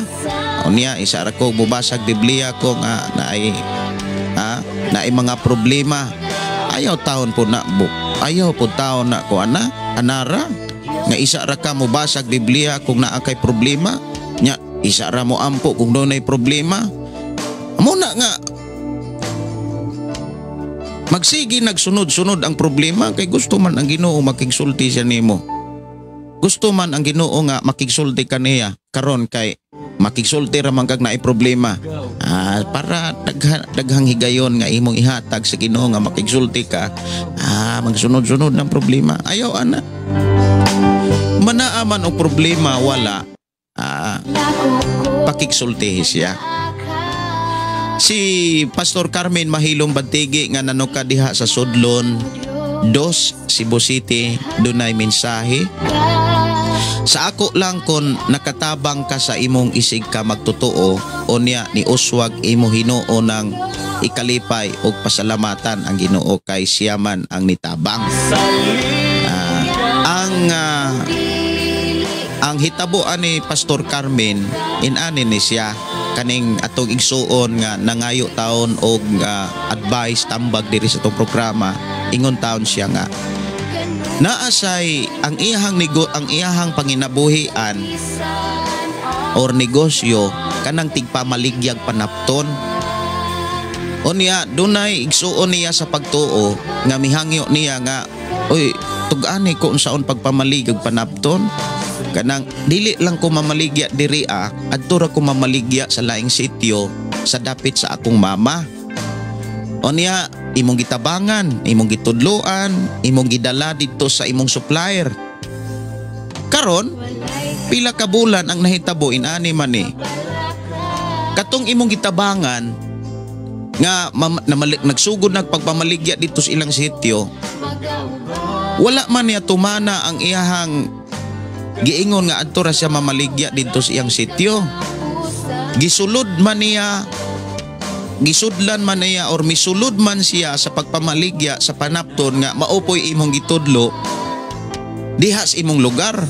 Unya isa ra ko mobasag Biblia kung naay naay mga problema. Ayaw taon po na bu. Ayaw po taon na ko ana anara nga isa ra ka mobasag Biblia kung naa kay problema, nya isa ra mo ampo kung dunay problema. Amo na nga magsige nagsunod-sunod ang problema kay gusto man ang Ginoo makigsulti siya nimo. Gusto man ang Ginoo nga makigsulti kaniya karon kay makigsulti ra man kag naay problema. Ah, para daghang higayon nga imong ihatag sa Ginoo nga makigsulti ka, magsunod-sunod ng problema. Ayaw ana. Manaa man og problema wala, pakigsultihi siya. Si Pastor Carmen Mahilong Bantigi nga nanuka diha sa Sudlon, Dos, Cebu City, dunay mensahe. Sa ako lang kon nakatabang ka sa imong isig ka magtotoo, unya ni uswag imo Hinoo ng ikalipay og pasalamatan ang Ginoo kay siya man ang nitabang. Ang hitabo ani Pastor Carmen, inani ni siya kaning atong igsuon nga nangayo taon og advice, tambag diri sa atong programa. Ingon taon siya nga naasay ang iyahang panginabuhian or negosyo kanang tigpamaligyag panapton. Unya dunay igsuon niya sa pagtuo nga mihangyo niya nga, "Oy, tug-ani ko unsaon pagpamaligag panapton, kanang dili lang ko mamaligya diri, adto ra ko mamaligya sa laing sityo sa dapit sa akong mama." Unya imong gitabangan, imong gitudloan, imong gidala didto sa imong supplier. Karon pila ka bulan ang nahitabo, inani man ni katong imong gitabangan nga nagsugod nagpagpamaligya dito sa ilang sityo, wala man niya tumana ang iyahang giingon nga adto ra siya mamaligya didto sa iyang sityo. Gisulod man niya, gisudlan man niya or misulod man siya sa pagpamaligya sa panapton nga maupoy imong gitudlo diha sa imong lugar.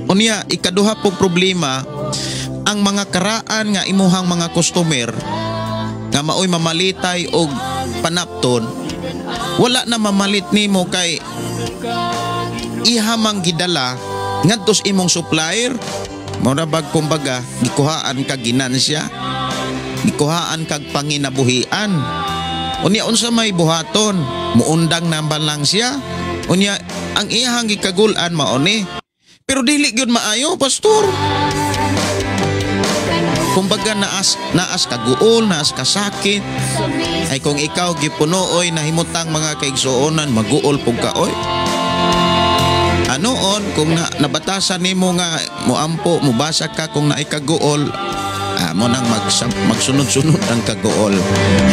Unya ikaduha pong problema, ang mga karaan nga imuhang mga customer nga maoy mamalitay og panapton, wala na mamalit nimo kay ihamang gidala ngadto sa imong supplier. Mura bag kumbaga gikuhaan kag ginansya, gikuhaan kag panginabuhian. Unya unsa may buhaton, muundang naman lang siya. Unya ang iyahang gikagul-an mao ni. Pero dili gyud maayo, pastor. Kumbaga naas kaguol, naas kasakit. Ay kung ikaw gipuno oy nahimutang mga kaigsuonan, maguol pug ka oy. Anoon kung nabatasan nimo nga moampo, mobasa ka kung naay kaguol, mo nang magsunod-sunod ang kaguol.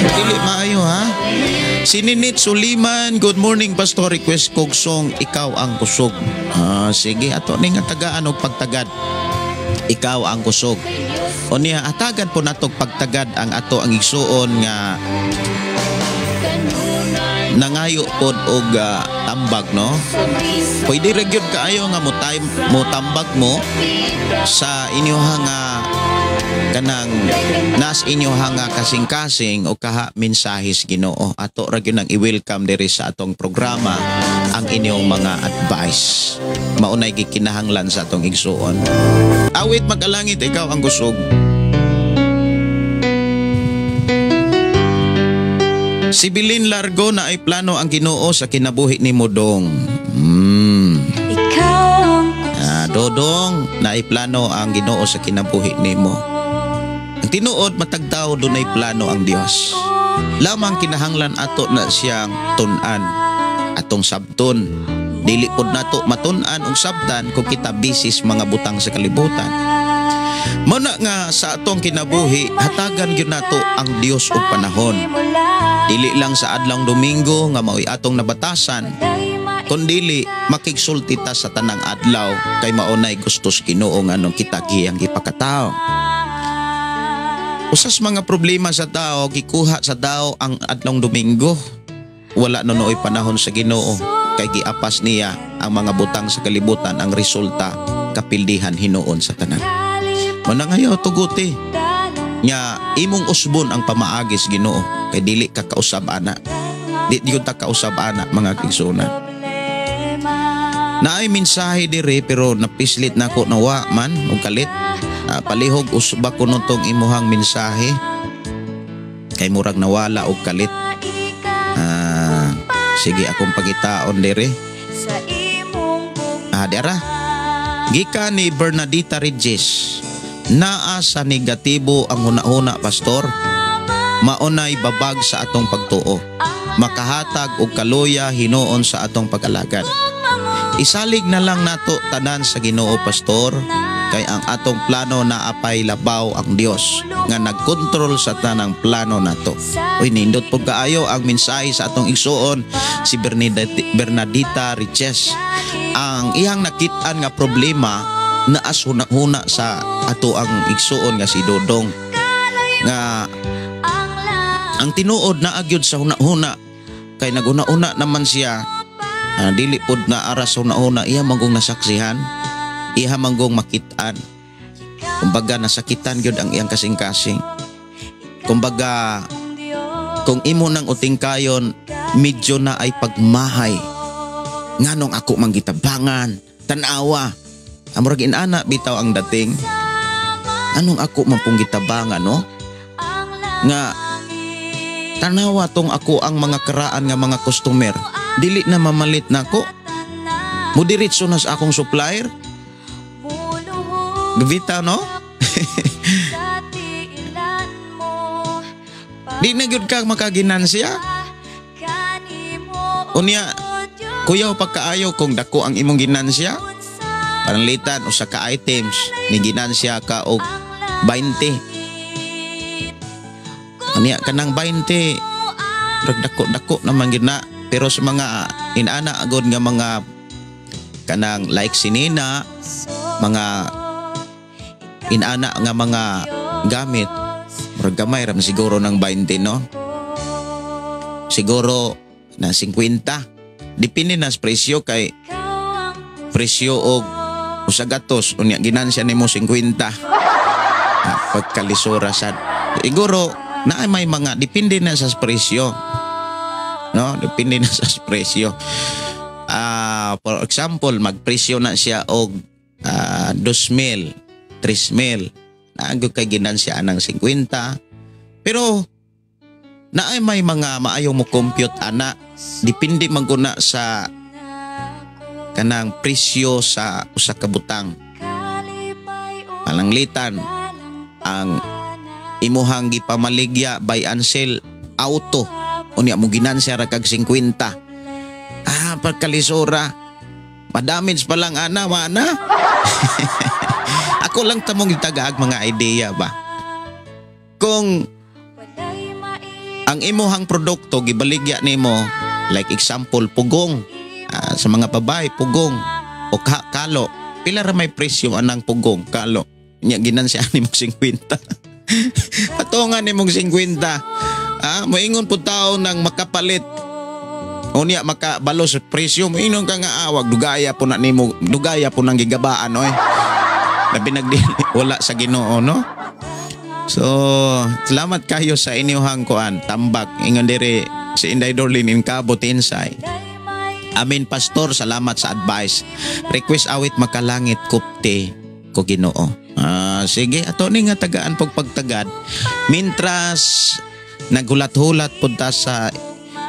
Dili maayo ha. Si Ninit Suliman, good morning, pastor, request kog song "Ikaw ang Kusog". Ah, sige, ato ning tagaan og pagtagad. "Ikaw ang Kusog". O niya atagan po natog pagtagad ang ato ang igsuon nga nangayo pod og tambag, no. Pwede ra gyud kaayo nga mo time mo tambag mo sa inyohang nga kanang nas inyohang nga kasing-kasing o kaha mensahis Ginoo. Ato ra gyud nang i-welcome diri sa atong programa ang inyong mga advice. Maunay gikinahanglan sa atong igsuon. Awit Mag-alangit, "Ikaw ang Kusog". Si Bilin Largo, na ay plano ang Ginoo sa kinabuhi ni Dong. Ah, Dodong, na ay plano ang Ginoo sa kinabuhi nimo. Ang tinuod, matag tawo dunay plano ang Dios. Lamang kinahanglan ato na siyang tun-an, atong sabton. Dili pod nato matun-an og sabtan kung kita busy sa mga butang sa kalibutan. Mao na nga sa atong kinabuhi, hatagan gyud nato ang Dios og panahon. Dili lang sa adlawng Domingo nga mao'y atong nabatasan, kundili makigsulti ta sa tanang adlaw kay maunay gusto sa Ginoo nganong kita giyang gipakatao. Usas mga problema sa tao, gikuha sa tao ang adlawng Domingo. Wala nunoy panahon sa Ginoo kay giapas niya ang mga butang sa kalibutan, ang resulta kapildihan hinuon sa tanan. Mao na ngayo tuguti nya imong usbon ang pamaagis Ginoo kay dili ka kausab ana. Di gyud ta kausab ana, mga kaigsuonan. Naay mensahe diri pero napislit nako, nawa man og kalit. Palihog usba ko tong imuhang mensahe kay murag nawala og kalit. Sige, akong pagitaon diri. Dira. Gikan ni Bernadita Regis. Naa sa negatibo ang hunahuna, pastor. Maunay babag sa atong pagtuo. Makahatag og kaluya hinuon sa atong pag-alagad. Isalig na lang nato tanan sa Ginoo, pastor, kay ang atong plano na apay labaw ang Dios nga nagkontrol sa tanang plano nato. Uy, nindot po kaayo ang mensahe sa atong igsuon si Bernadita Riches. Ang iyang nakit-an nga problema naas huna-huna sa ato ang igsuon nga si Dodong nga ang tinuod na agyod sa huna-huna kay naghuna-huna naman siya, dili pod na aras huna-huna, iya manggong nasaksihan, iya manggong makit-an. Kumbaga nasakitan gyud ang iyang kasing-kasing. Kumbaga kung imo nang uting kayon, medyo na ay pagmahay, nganong ako manggitabangan, tan-awa. Amurag inana bitaw ang dating. Anong ako man pong gitabangan, no? Nga tanawa tong ako ang mga karaan nga mga customer. Dili na mamalit nako. Mudiretso na sa akong supplier. Gabita, no? Di na gyud ka makaginansya. Unya, kuyaw pagkaayo kung dako ang imong ginansya. Pananglitan usa ka items ni ginansya ka og 20. Unya kanang 20 rag dako-dako naman gyud na, pero sa mga inana agod nga mga kanang like sinina, mga inana nga mga gamit, murag gamay ra man siguro ng 20, no? Siguro na 50. Depende na sa presyo kay presyo og usa gatos, unya ginansya nimo 50. Pagkalisura sad. Siguro na may mga depende na sa presyo. No, depende na sa presyo. For example, magpresyo na siya og 2,000, 3,000. Naagyo kay ginansya anang 50. Pero Naay may mga maayong mo compute ana, depende man guna sa kanang presyo sa usa ka butang. Palanglitan ang imuhang gipamaligya buy and sell auto, unya mo ginansya ra kag 50. Ah, pagkalisora. Madamage pa lang ana, wana. Ako lang tamong itagaag mga idea ba. Kung ang imuhang produkto gibaligya nimo, like example pugong, sa mga babae pugong o kalo, pila ra may presyo anang pugong kalo? Nya ginansya nimo 50. Patungan nimong 50. Ah, moingon pud tao nang makapalit. Unya makabalo sa presyo, moingon ka nga awag dugaya po na nimo, dugaya po nang gigabaan oy. Labi nagdili wala sa Ginoo, no? So, salamat kayo sa inyong kuan, tambak. Ingon diri si Inday Dorlin in Cabo Tinsay. Amen, Pastor, salamat sa advice. Request awit Makalangit Kupte ko Ginoo. Ah, sige, ato ni nga tagaan pag pagtagad. Mintras naghulat-hulat punta sa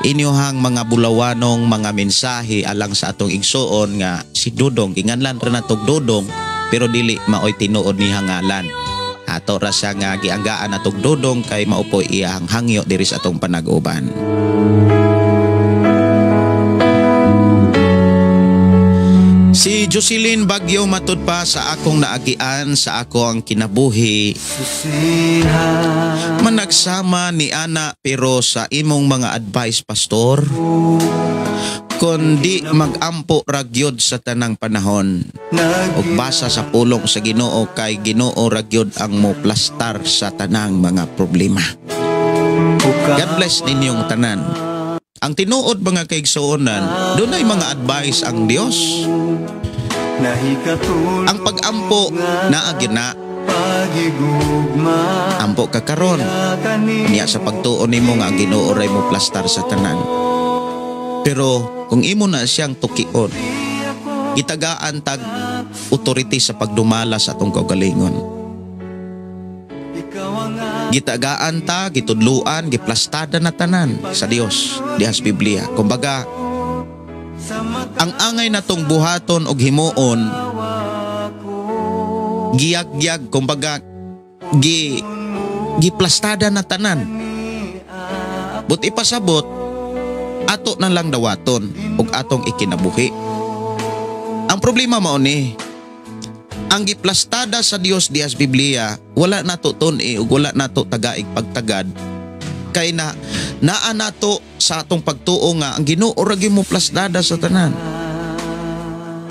inyuhang mga bulawanong mga mensahe alang sa atong igsuon nga si Dudong, ginganlan ra natog Dudong pero dili maoy tinuod niya ngalan. Ato ra siya nga gianggaan atong Dudong kay maupoy iyang hangyo diri sa atong panag-uban. Si Jocelyn Bagyo, matud pa sa akong naagian sa ako ang kinabuhi. Managsama ni ana pero sa imong mga advice, Pastor, kundi magampo ragyod sa tanang panahon ug basa sa pulong sa Ginoo kay Ginoo ragyod ang moplastar sa tanang mga problema. God bless ninyong tanan. Ang tinuod mga kaigsuonan, dunay mga advice ang Dios. Ang pag-ampo naa gyud na. Ampo ka karon niya sa pagtuon nimo nga ang Ginoo ray mo plastar sa tanan. Pero kung imo na siyang tukion, gitagaan tag authority sa pagdumala sa atong kaugalingon. Gitagaan ta, gitudluan, giplastada na tanan sa Dios diha sa Biblia. Kumbaga, ang angay natong buhaton og himuon, giyagyag, kumbaga giplastada na tanan. But ipasabot, ato na lang dawaton og atong ikinabuhi. Ang problema mao ni, ang giplastada sa Dios diha sa Biblia, wala nato tun-i ug wala nato tagaig pagtagad. Kay na naa nato sa atong pagtuo nga ang Ginoo ra gyud mo plastada sa tanan.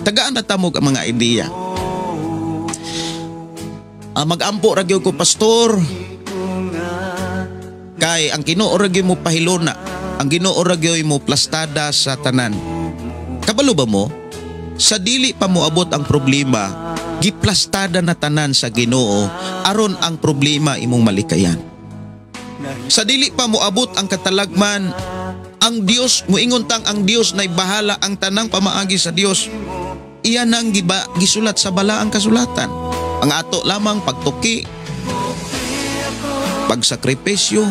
Tagaan na tamog ang mga ideya. Magampo ra gyud ko, Pastor, kay ang Ginoo ra gyud mo pahiluna, ang Ginoo ra gyud mo plastada sa tanan. Kabalo ba mo? Sa dili pa moabot ang problema, giplastada na tanan sa Ginoo aron ang problema imong malikayan. Sa dili pa moabot ang katalagman, ang Dios moingon tang ang Dios nay bahala ang tanang pamaagi sa Dios. Iyan ang gisulat sa balaang kasulatan. Ang ato lamang pagtuki, pagsakripisyo,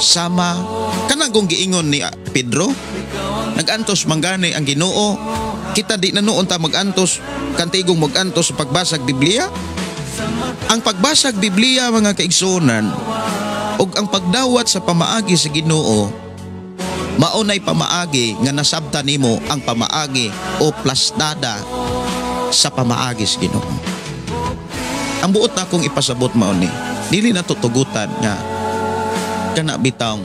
sama kanang kung giingon ni Pedro, nagantos manggani ang Ginoo. Kita di na noon ta magantos, kantigong magantos sa pagbasag Biblia. Ang pagbasag Biblia mga kaigsuonan ug ang pagdawat sa pamaagi sa Ginoo, maunay pamaagi nga nasabta nimo ang pamaagi o plastada sa pamaagi sa Ginoo. Ang buot na akong ipasabot mao ni, dili na tutugutan nga kana bitawng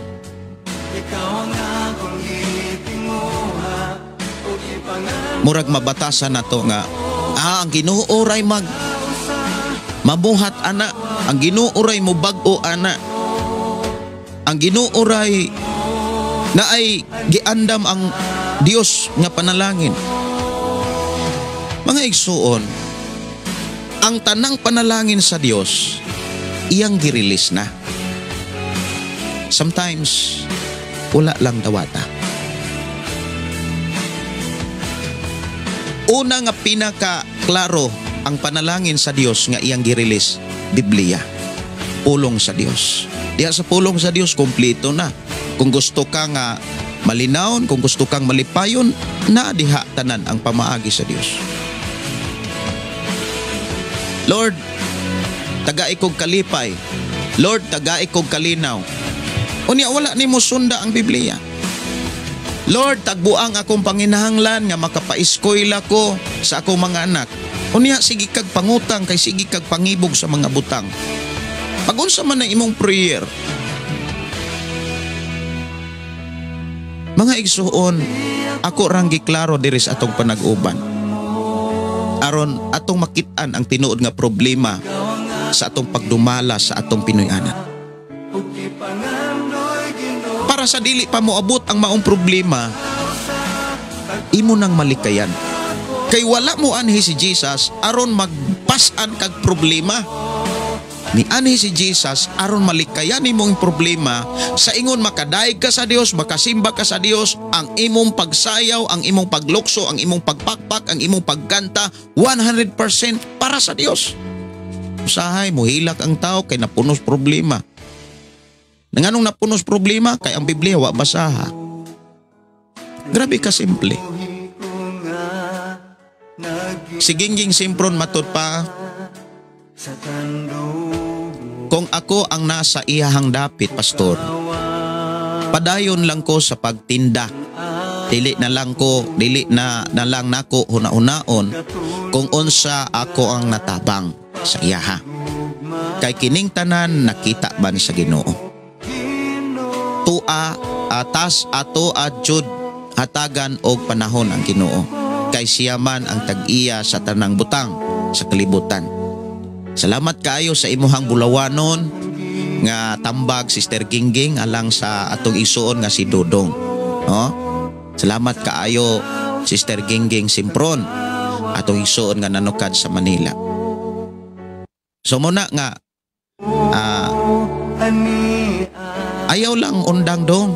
murag mabatasan nato nga ang Ginoo ray mag mabuhat ana, ang Ginoo ray mobag-o ana, ang Ginoo ray naay giandam ang Dios nga panalangin. Mga igsuon, ang tanang panalangin sa Dios iyang gi-release na. Sometimes wala lang dawata. Una nga pinaka klaro ang panalangin sa Dios nga iyang gi-release, Biblia, pulong sa Dios. Diha sa pulong sa Dios kompleto na. Kung gusto ka nga malinawon, kung gusto kang malipayon, na diha tanan ang pamaagi sa Dios. Lord, tagai kog kalipay. Lord, tagai kog kalinaw. Unya wala nimo sunda ang Biblia. Lord, tagbuang akong panginahanglan nga makapaeskwela ko sa akong mga anak. Unya sige kag pangutang kay sige kag pangibog sa mga butang. Pag-unsa man ang imong prayer. Mga igsuon, ako rang giklaro diri sa atong panag-uban. Aron atong makit-an ang tinuod nga problema sa atong pagdumala sa atong Pinoy-anan. Para sa dili pa moabot ang maong problema, imo nang malikayan. Kay wala mo anhi si Jesus aron magpas-an kag problema. Ni anhi si Jesus aron malikayan imong problema sa ingon makadaig ka sa Dios, makasimba ka sa Dios, ang imong pagsayaw, ang imong paglukso, ang imong pagpakpak, ang imong pagkanta 100% para sa Dios. Usahay mohilak ang tao kay napunos problema. Nganong napunos problema kay ang Biblia wa basaha. Grabe ka simple. Si Gingging Simpron matud pa, kung ako ang nasa iyahang dapit, pastor, padayon lang ko sa pagtinda. Dili na lang ko, dili na, na lang nako huna-hunaon kung unsa ako ang natabang sa iyaha. Kay kining tanan nakita man sa Ginoo. Tua atas ato adjud hatagan og panahon ang Ginoo. Kay siya man ang tag-iya sa tanang butang sa kalibutan. Salamat kaayo sa imuhang bulawanon nga tambag, Sister Gingging, alang sa atong isuon nga si Dodong. No? Salamat kaayo, Sister Gingging Simpron, atong isuon nga nanukad sa Manila. So muna nga ayaw lang undang dong.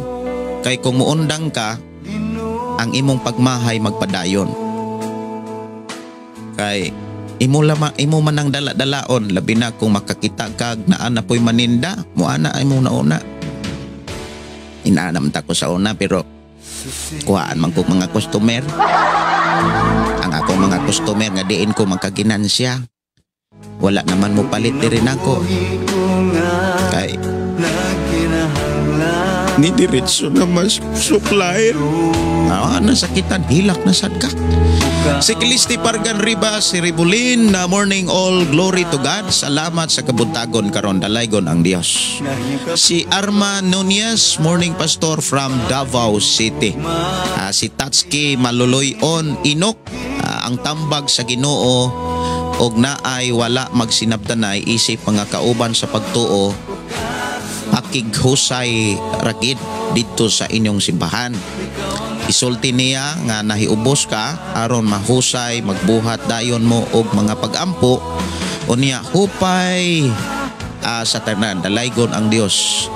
Kay kung muundang ka, ang imong pagmahay magpadayon. Kay imo lama imo man ang dala-dalaon, labi na kung makakita kag naa na po'y maninda, muana ay mo nauna. Inaanam ta ko sa una pero kuhaan man kog mga customer. Ang akong mga customer nga diin ko magkaginansya. Wala naman mo palit diri nako. Kay ni diretso na mas supplier. Ah, nasakitan, hilak na sad ka. Si Clisti Pargan Rivas, si Ribulin, na morning all, glory to God. Salamat sa kabuntagon karon, dalaygon ang Dios. Si Arma Nunez, morning pastor from Davao City. Si Tatski Maluloy-on Inok, ang tambag sa Ginoo og naay wala magsinabtanay isip mga kauban sa pagtuo, pakighusay ragid didto sa inyong simbahan. Isulti niya nga nahiubos ka aron mahusay magbuhat dayon mo og mga pagampo, unya hupay sa tanan, dalaygon ang Dios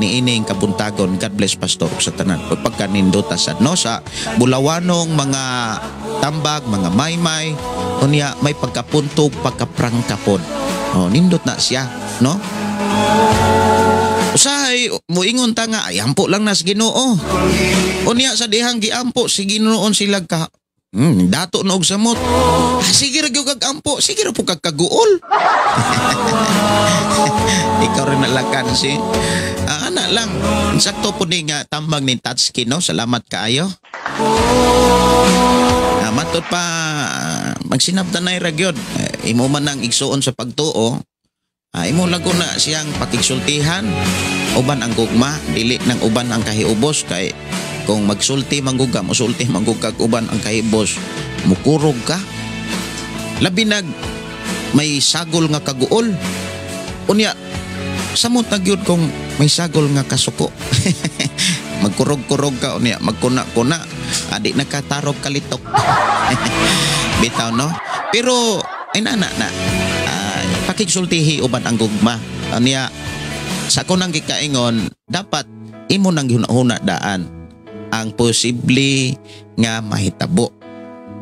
niining kabuntagon. God bless pastor sa tanan. Pagkanindota sad no sa bulawanong mga tambag, mga maymay, unya may pagkapuntog, pagkaprangkapod. Oh, nindot na siya, no? Usahay muingon ta nga ay ampo lang nas Ginoo. Unya sa dihang giampo si Ginoon sila ka dato na og samot. Ah, sige ra gyud kag ampo, sige ra pud kag kaguol. Ikaw rin nalakan si. Ana lang. Sakto po ni nga tambang ni Tatski, no? Salamat kaayo. Matod pa magsinabtanay ra gyud. Imo man ang igsuon sa pagtuo. Imo lago na siyang pakigsultihan uban ang gugma, dili nang uban ang kahiubos, kay kung magsulti manggug ka, mosulti manggug kag uban ang kahibos, mukurog ka. Labi nag may sagol nga kaguol. Unya samot na gyud kung may sagol nga kasuko. Magkurog-kurog ka unya, magkuna-kuna, adi nakatarog kalitok. Bitaw no? Pero ay nana na. Pakigsultihi uban ang gugma. Unya sa ako nang gikaingon, dapat imo nang gihuna-huna daan ang posible nga mahitabo.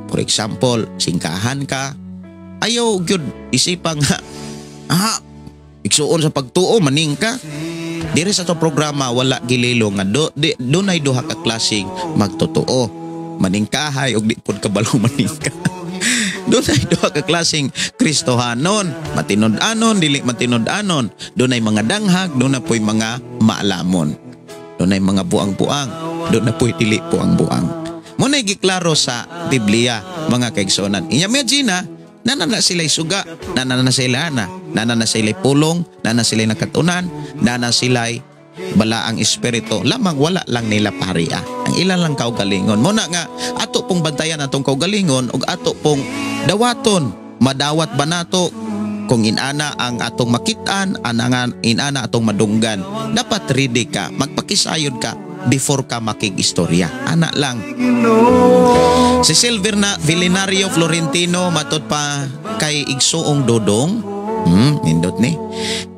For example, singkahan ka, ayaw gyud isipang nga, Igsuon sa pagtuo maningka. Diri sa to programa wala gililo nga dunay duha ka klaseng magtotoo. Maningkahay og di pud kabalo maningka. Dunay duha ka klaseng Kristohanon, matinud-anon, dili matinud-anon. Dunay mga danghag, dunay po'y mga maalamon. Dunay mga buang-buang, dunay po'y dili buang-buang. Muna'y giklaro sa Biblia, mga kaigsuonan. Imagine na, nana na sila'y suga, nana na sila na, nana na sila'y pulong, nana sila'y nakatunan, nana sila'y balaang espiritu. Lamang wala lang nila paria. Ang ilan lang kaugalingon. Muna nga, ato pong bantayan atong kaugalingon ug ato pong dawaton. Madawat ba nato kung inana ang atong makitaan, anangan inana atong madunggan. Dapat ready ka, magpakisayod ka before ka makig-istorya. Ana lang. Si Silver na Villinario Florentino matod pa kay igsuong Dodong. Nindot ni.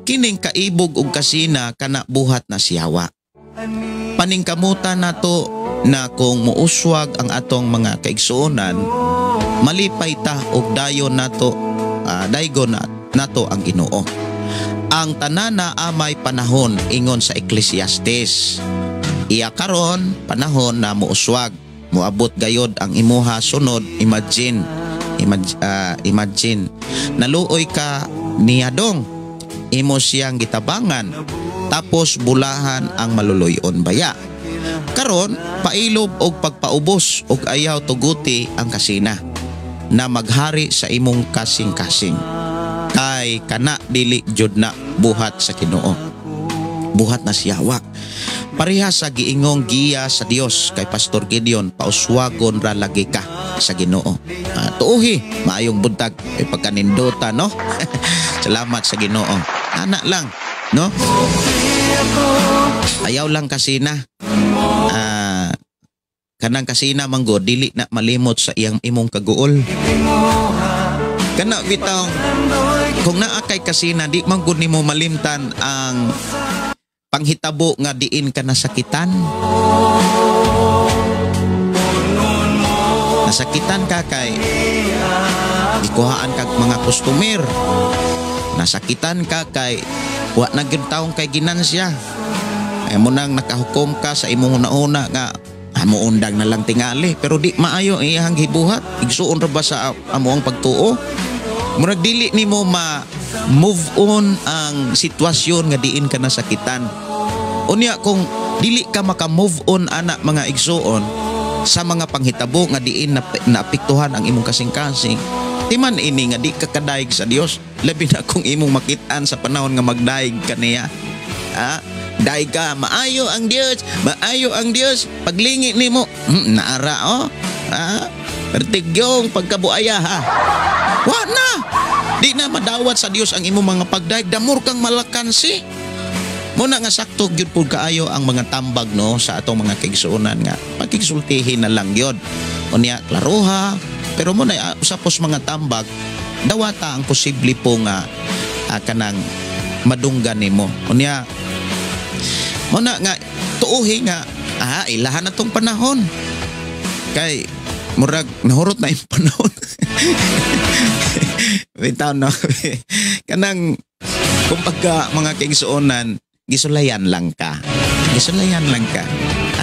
Kining kaibog og kasina kana buhat na siyawa. Paningkamutan nato na kung muuswag ang atong mga kaigsuonan, malipay ta og dayon nato, daygon na nato ang Ginoo. Ang tanana amay panahon ingon sa Ecclesiastes. Iya karon panahon na muuswag, muabot gayod ang imuha sunod. Imagine, imagine naluoy ka niya dong, imo siyang gitabangan tapos bulahan ang maluluyon baya. Karon pailob og pagpaubos og ayaw tuguti ang kasina na maghari sa imong kasing-kasing. Kay kana dili jud na buhat sa Ginoo. Buhat na siyawa. Pareha sa giingong giya sa Dios kay Pastor Gideon, pauswagon ra lagi ka sa Ginoo. Tuuhi, maayong buntag, ay pagkanindota, no? Salamat sa Ginoo. Ana lang, no? Ayaw lang kasina. Kanang kasina manggo dili na malimot sa iyang imong kaguol. Kana bitaw kung naa kay kasina di man gud nimo malimtan ang panghitabo nga diin ka nasakitan. Nasakitan ka kay gikuhaan kag mga customer. Nasakitan ka kay wa na gyud taong kay ginansya. Ay mo nang nakahukom ka sa imong una-una nga muundang na lang tingali pero di maayo iyang gibuhat. Igsuon ra ba sa amo ang pagtuo? Murag dili nimo ma move on ang sitwasyon nga diin ka nasakitan. Unya kung dili ka maka-move on ana mga igsuon sa mga panghitabo nga diin naapektuhan ang imong kasing-kasing, timan ini nga di ka kadayeg sa Dios, labi na kung imong makit-an sa panahon nga magdayeg ka niya. Dayeg ka, maayo ang Dios, maayo ang Dios. Paglingi nimo, naara oh. Pertigyong pagkabuaya ha. Wa na. Di na madawat sa Dios ang imong mga pagdayeg, damor kang malakansi. Muna nga sakto gyud pud kaayo ang mga tambag no sa atong mga kaigsuonan nga pagkisultihin na lang gyud. Unya klaroha, pero muna usapos mga tambag dawata ang posible po nga kanang madunggan nimo. Unya muna nga tuuhi nga ilahan na tong panahon. Kay murag nahurot na yung panahon. Bitaw no. Kanang kumbaga mga kaigsuonan, gisulayan lang ka. Gisulayan lang ka.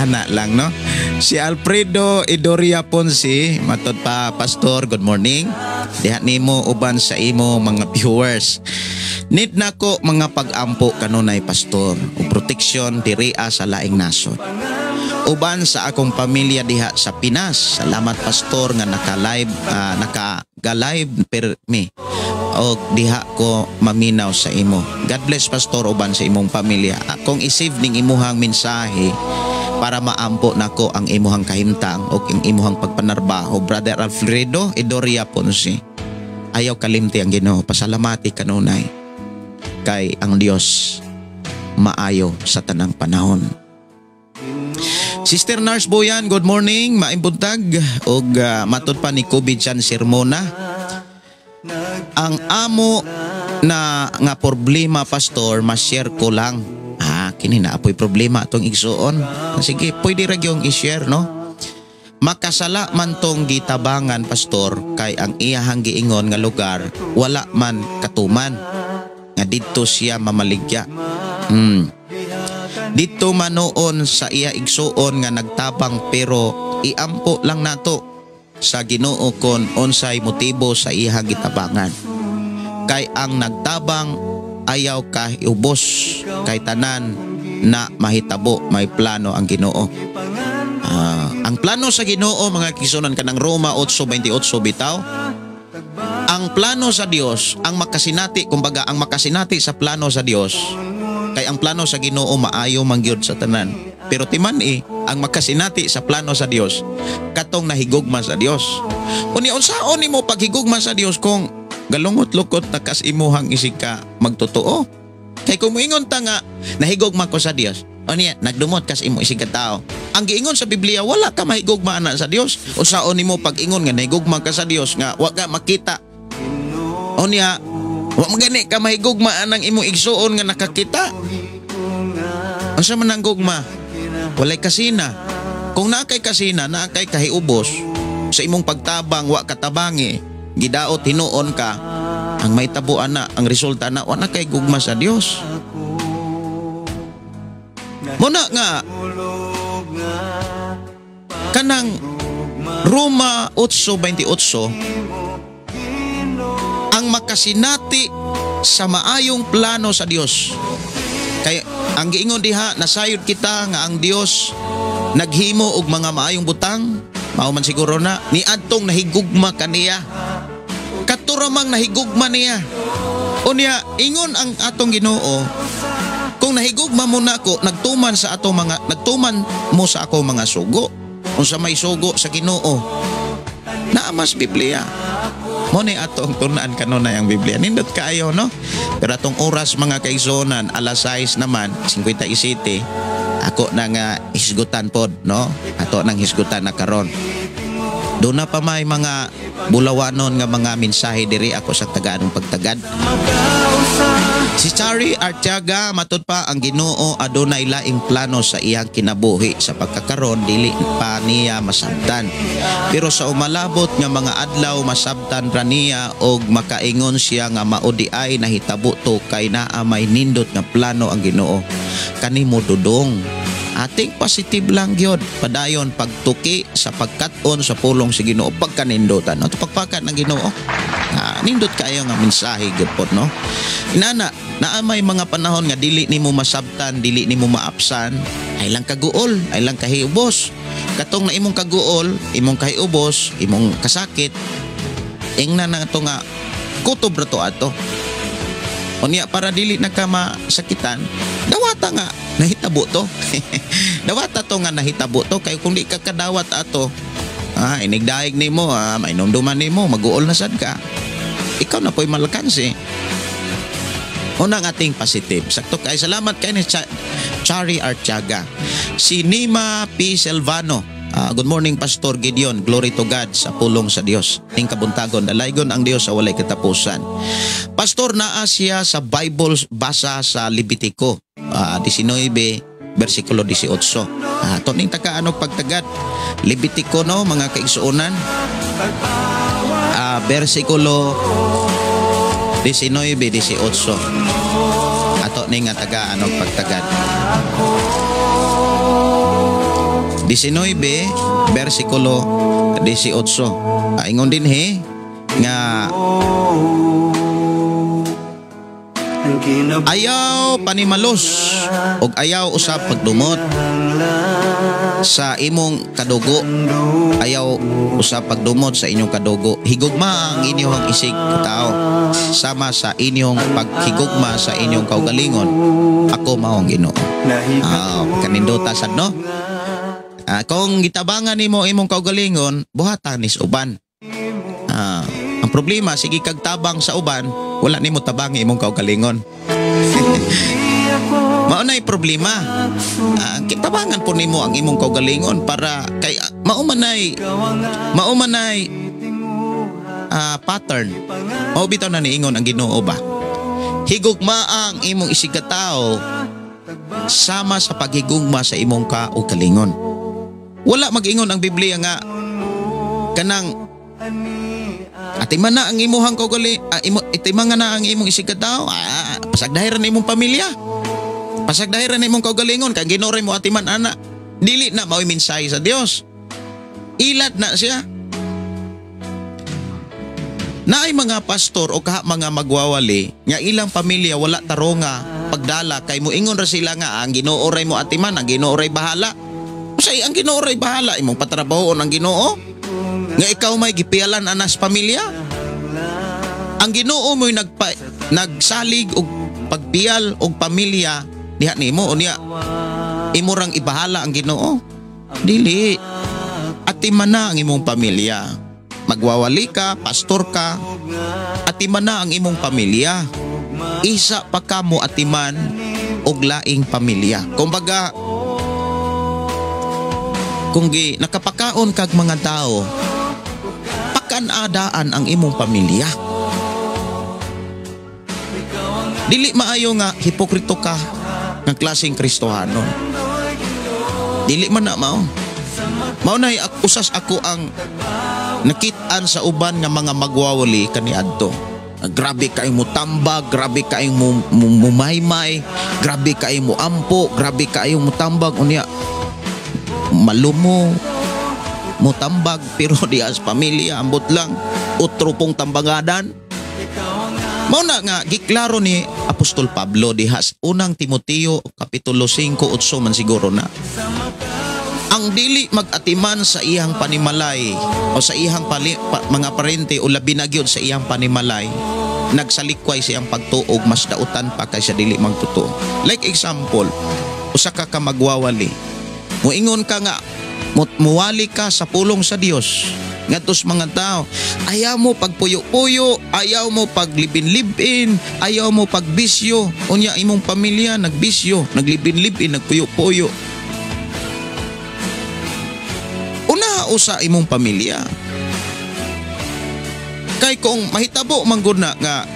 Ana lang no. Si Alfredo Idoria Ponce, matod pa pastor, good morning. Diha nimo uban sa imo mga viewers. Need nako mga pag-ampo kanunay pastor ug proteksyon diriya sa laing nasod. Uban sa akong pamilya diha sa Pinas. Salamat pastor nga naka-live, naka-live per me. Og diha ko maminaw sa imo. God bless pastor uban sa imong pamilya. Akong i-save ning imuhang mensahe para maampo nako ang imuhang kahimtang o ang imuhang pagpanarbaho. Brother Alfredo Idoria Ponce. Ayaw kalimti ang Ginoo. Pasalamati kanunay kay ang Dios maayo sa tanang panahon. Sister Nurse Boyan, good morning. Maimbuntag og matod pa ni Kobe Jan Sermona. Ang amo na nga problema pastor, ma-share ko lang. Kini na apoy problema atong igsuon. Sige, pwede ra gyud i-share no. Makasala man tong gitabangan pastor kay ang iyahang giingon nga lugar wala man katuman. Nga didto siya mamaligya. Dito manoon sa iya igsuon nga nagtabang, pero iampo lang nato sa Ginoo kon unsay motibo sa iyang gitabangan. Kay ang nagtabang ayaw ka ubos, kay tanan na mahitabo may plano ang Ginoo. Ang plano sa Ginoo, mga kisunan, kanang Roma 8:28 bitaw. Ang plano sa Dios, ang makasinati, kumbaga ang makasinati sa plano sa Dios, kay ang plano sa Ginoo maayo man gyud sa tanan. Pero timan ang makasinati sa plano sa Dios katong nahigugma sa Dios. Unya unsaon nimo paghigugma sa Dios kung galungot-lukot na kas imuhang isig ka magtotoo? Kay kung moingon ta nga nahigugma ko sa Dios, unya nagdumot kas imo isig ka tao. Ang giingon sa Biblia, wala ka mahigugma ana sa Dios. Unsaon nimo pag-ingon nga nahigugma ka sa Dios nga wa ka makita? Unya wa man gani ka mahigugma anang imong igsuon nga nakakita. Unsa man ang gugma? Walay kasina. Kung naa kay kasina, naa kay kahiubos sa imong pagtabang, wa katabangi, gidaot hinuon ka, ang may tabuan na, ang resulta na, wa na kay gugma sa Dios. Muna nga kanang Roma 8:28, ang makasinati sa maayong plano sa Dios. Kay ang giingon diha, nasayod kita nga ang Dios naghimo og mga maayong butang, mao man siguro na niadtong nahigugma kaniya. Katuramang nahigugma niya. Unya ingon ang atong Ginoo, kung nahigugma mo nako, nagtuman mo sa ako mga sugo. Unsa may sugo sa Ginoo? Naa mas Biblia. Mo ni atong tun-an kanunay ang Biblia. Nindot kaayo, no? Pero atong oras, mga kaigsuonan, alas 6 naman, 57, ako na nga hisgutan pod, no? Ato nang hisgutan na karon. Doon na pa may mga bulawanon nga mga mensahe diri ako sa tagaan pagtagad. Si Chari Artiaga, matud pa ang Ginoo adunay laing plano sa iyang kinabuhi sa pagkakaron dili pa niya masabtan. Pero sa umalabot nga mga adlaw masabtan ra niya og makaingon siya nga mao di ay nahitabo to kay naa may nindot nga plano ang Ginoo. Kanimo, Dudong. Ating positive lang gyud, padayon pagtuki sa pagkat-on sa pulong sa Ginoo pagkanindutan, no? Pagpakat ng Ginoo. Nindot kayo nga mensahe gyud pod, no? Inana, naa may mga panahon nga dili nimo masabtan, dili nimo maapsan, ay lang kaguol, ay lang kahiubos. Katong na imong kaguol, imong kahiubos, imong kasakit, ingna na to nga kutob ra to ato. Unya para dili na ka masakitan, dawata nga nahitabo to. Dawata to nga nahitabo to, kay kung di ka kadawat ato, inigdaig nimo, mainumduman nimo, maguol na sad ka. Ikaw na po'y malakansi. Unang ating positive. Sakto kay salamat kay ni Chari Artiaga. Si Nima P. Silvano. Good morning, Pastor Gideon. Glory to God sa pulong sa Dios. Ning kabuntagon, dalaygon ang Dios sa walay katapusan. Pastor, naa siya sa Bible basa sa Levitico 19 versikulo 18. To ning taka ano pagtagad Levitico, no, mga kaigsuonan. Versikulo 19 18. Ato ning nga taga ano pagtagad. 19 versikulo 18. Ingon din he nga ayaw panimalos og ayaw usab pagdumot sa imong kadugo. Ayaw usab pagdumot sa inyong kadugo. Higugma ang inyong isig tao sama sa inyong paghigugma sa inyong kaugalingon. Ako mao ang Ginoo. Kanindota sad, no? Kung gitabangan nimo imong kaugalingon, buhatan nis uban. Ang problema, sige kag tabang sa uban, wala nimo tabangi imong kaugalingon. Mao nay problema. Tabangan po nimo ang imong kaugalingon para kay mao man pattern. Mao bitaw na niingon ang Ginoo ba? Higugma ang imong isig ka tawo sama sa paghigugma sa imong kaugalingon. Wala mag-ingon ang Biblia nga kanang Atiman na ang imuhang kaugali, atiman nga na ang imong isigkatawo, pasagdahiran na imong pamilya. Pasagdahiran na imong kaugalingon kay Ginoo ray mo atiman ana. Dili na mao'y mensahe sa Dios. Ilat na siya. Naay mga pastor o kaha mga magwawali nga ilang pamilya wala taronga pagdala kay moingon ra sila nga ang Ginoo ray mo atiman, ang Ginoo ray bahala. Usay ang Ginoo ray bahala imong patrabahoon ang Ginoo nga ikaw may gipialan anas pamilya. Ang Ginoo mo'y nagsalig og pagpiyal og pamilya diha nimo unya imo rang ibahala ang Ginoo. Dili, atiman na ang imong pamilya. Magwawali ka, pastor ka, atiman na ang imong pamilya. Isa pa ka mo atiman og laing pamilya. Kumbaga, kung nakapakaon kag mga tao, pakanadaan ang imong pamilya. Dili maayo nga hipokrito ka ng klaseng Kristohanon. Dili man na mao. Mao na usas ako ang nakit-an sa uban nga mga magwawali kaniadto. Grabe kay mo tambag, grabe kay mo mumaymay, grabe kay mo ampo, grabe kay mo tambag unya malumo mo tambag pero di as pamilya ambot lang utro pong tambangadan. Mao na nga giklaro ni Apostol Pablo diha sa unang Timoteo kapitulo 5:8 man siguro na. Ang dili magatiman sa iyang panimalay o sa iyang mga parente o labi na gyud sa iyang panimalay, nagsalikway sa iyang pagtuog, mas dautan pa kaysa dili magtotoo. Like example, usa ka ka magwawali. Moingon ka nga muwali ka sa pulong sa Dios ngadto sa mga tao. Ayaw mo pagpuyo-puyo, ayaw mo paglibin-libin, ayaw mo pagbisyo. Unya imong pamilya nagbisyo, naglibin-libin, nagpuyo-puyo. Una usa imong pamilya. Kay kung mahitabo man gud na nga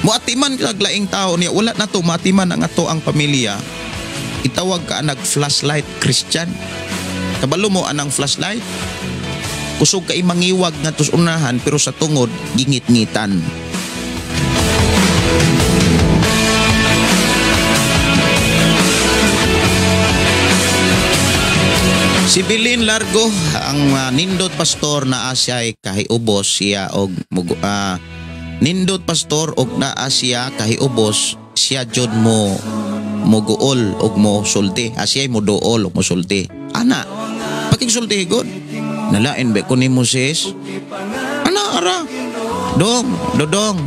muatiman kag laing tao niya, wala na to maatiman ang ato ang pamilya. Itawag ka nag flashlight Christian. Kabalo mo anang flashlight? Kusog kay mangiwag nga tos unahan pero sa tungod gingit-ngitan. Si Bilin Largo ang nindot pastor na asya'y kahiubos siya og nindot pastor og naa siya kahiubos siya jud mo muguol og mo sulti. Asya'y moduol og mosulti. Ana, pakigsulti gud. Nalain ba ko ni Moses? Ana ara. Dong, dodong.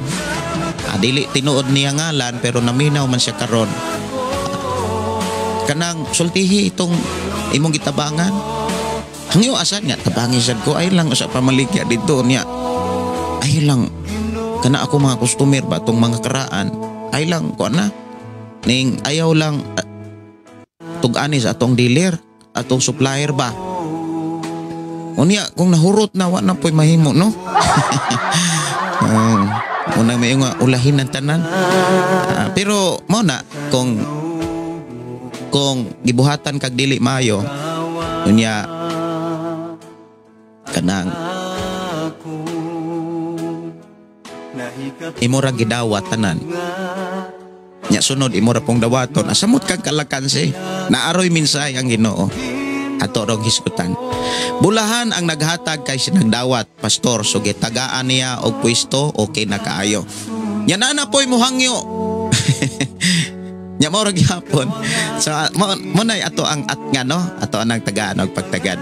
Dili tinuod niya ngalan pero naminaw man siya karon. Kanang sultihi itong imong gitabangan. Hangyo asan nga tabangi sad ko ay lang usa pamaligya didto niya. Ay lang kana ako mga customer ba tong mga karaan. Ay lang ko na. Ning ayaw lang tug-ani sa atong dealer, atong supplier ba. Unya kung nahurot na wa na po'y mahimo no. Unang may nga ulahin ang tanan. Pero mao na kung gibuhatan kag dili maayo unya kanang imo ra gidawat tanan. Nya sunod imo ra pong dawaton asamot kag kalakansi naaroy minsay ang Ginoo ato rong hisgutan. Bulahan ang naghatag kay sinagdawat pastor so gitagaan niya og pwesto okay na kaayo. Nya na poy mohangyo. Nya mao ra gihapon. So mo nay ato ang at nga no, ato anang tagaan og pagtagad.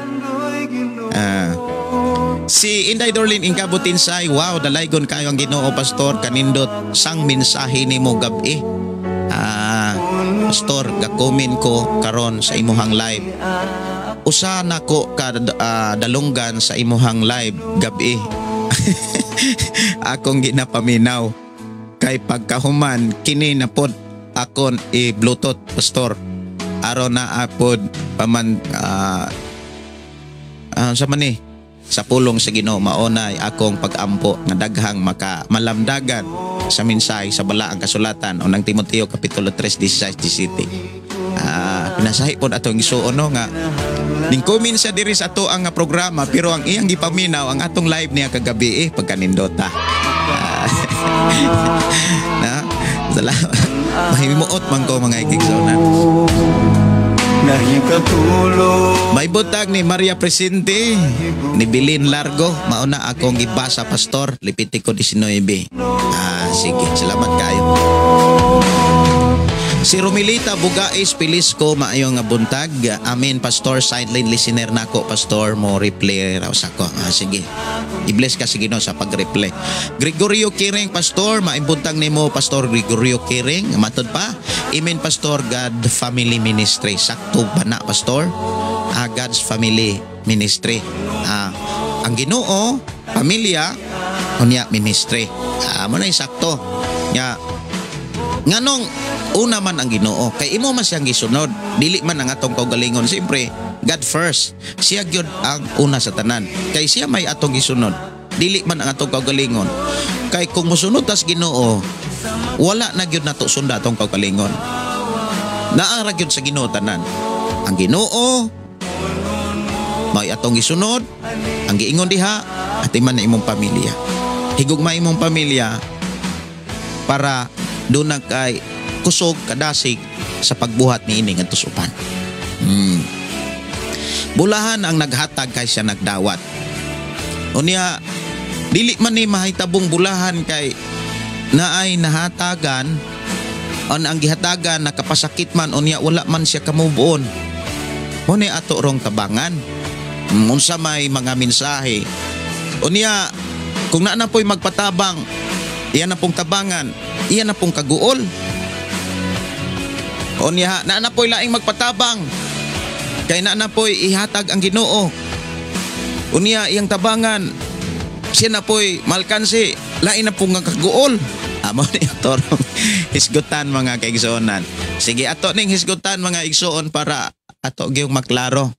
Si Inday Dorlin Ingabutinsay, wow, dalaygon kayo ang Ginoo pastor kanindot sang mensahe nimo gabi. Pastor, gakomen ko karon sa imuhang live. Usa nako ka dalunggan sa imuhang live gabi. Akong ginapaminaw kay pagkahuman kini na pod akon i-bluetooth pastor aron na apod paman sa man ni sa pulong sa Ginoo maonay akong pag-ampo nga daghang maka malamdagan sa mensahe sa balaang kasulatan unang Timoteo kapitulo 3:16-17. Pinasahi pod atong isuon no nga Ning comment siya diri sa ato ang programa, pero ang iyang gipaminaw ang atong live niya kagabi eh pagkanindota. Na, salamat. Mahimuot man ko, mga igsuonan. May butag ni Maria Presente, ni Bilin Largo, mauna akong gibasa, pastor, Levitico 19. Ah, sige, salamat kayo. Si Romilita Bugais Pilisco, maayong nga buntag. Amen, pastor, sideline listener nako, pastor, mo replay raw sa ko. Ah, sige. I-bless ka sige no sa pag-replay. Gregorio Kiring, pastor, maayong buntag nimo, Pastor Gregorio Kiring. Matod pa, Amen, pastor, God Family Ministry. Sakto ba na, pastor? Ah, God's Family Ministry. Ah, ang Ginoo, pamilya, unya ministry. Ah, mo na yung sakto. Nga, nganong una man ang Ginoo, kay imo man siyang gisunod, dili man ang atong kaugalingon. Siyempre, God first. Siya gyud ang una sa tanan. Kay siya may atong gisunod. Dili man ang atong kaugalingon. Kay kung mosunod tas Ginoo, wala na gyud nato sunda atong kaugalingon. Naa ra gyud sa Ginoo tanan. Ang Ginoo may atong gisunod, ang giingon diha at iman na imong pamilya. Higugma imong pamilya para doon na kay kusog kadasig sa pagbuhat ni ini ngadto sa uban. Bulahan ang naghatag kay siya nagdawat. Unya dili man ni mahitabong bulahan kay naay nahatagan on ang gihatagan nakapasakit man, unya wala man siya kamubuon. Mo ni ato rong tabangan. Unsa may mga mensahe. Unya kung naa na po'y magpatabang, iyan na pong tabangan, iyan na pong kaguol. Unya naa na po'y laing magpatabang kay naa na po'y ihatag ang Ginoo. Unya iyang tabangan, siya na po'y malkansi, lain na pong kaguol. Amo ni ato hisgutan, mga kaigsuonan. Sige, ato ning hisgutan, mga igsuon, para ato gyung maklaro.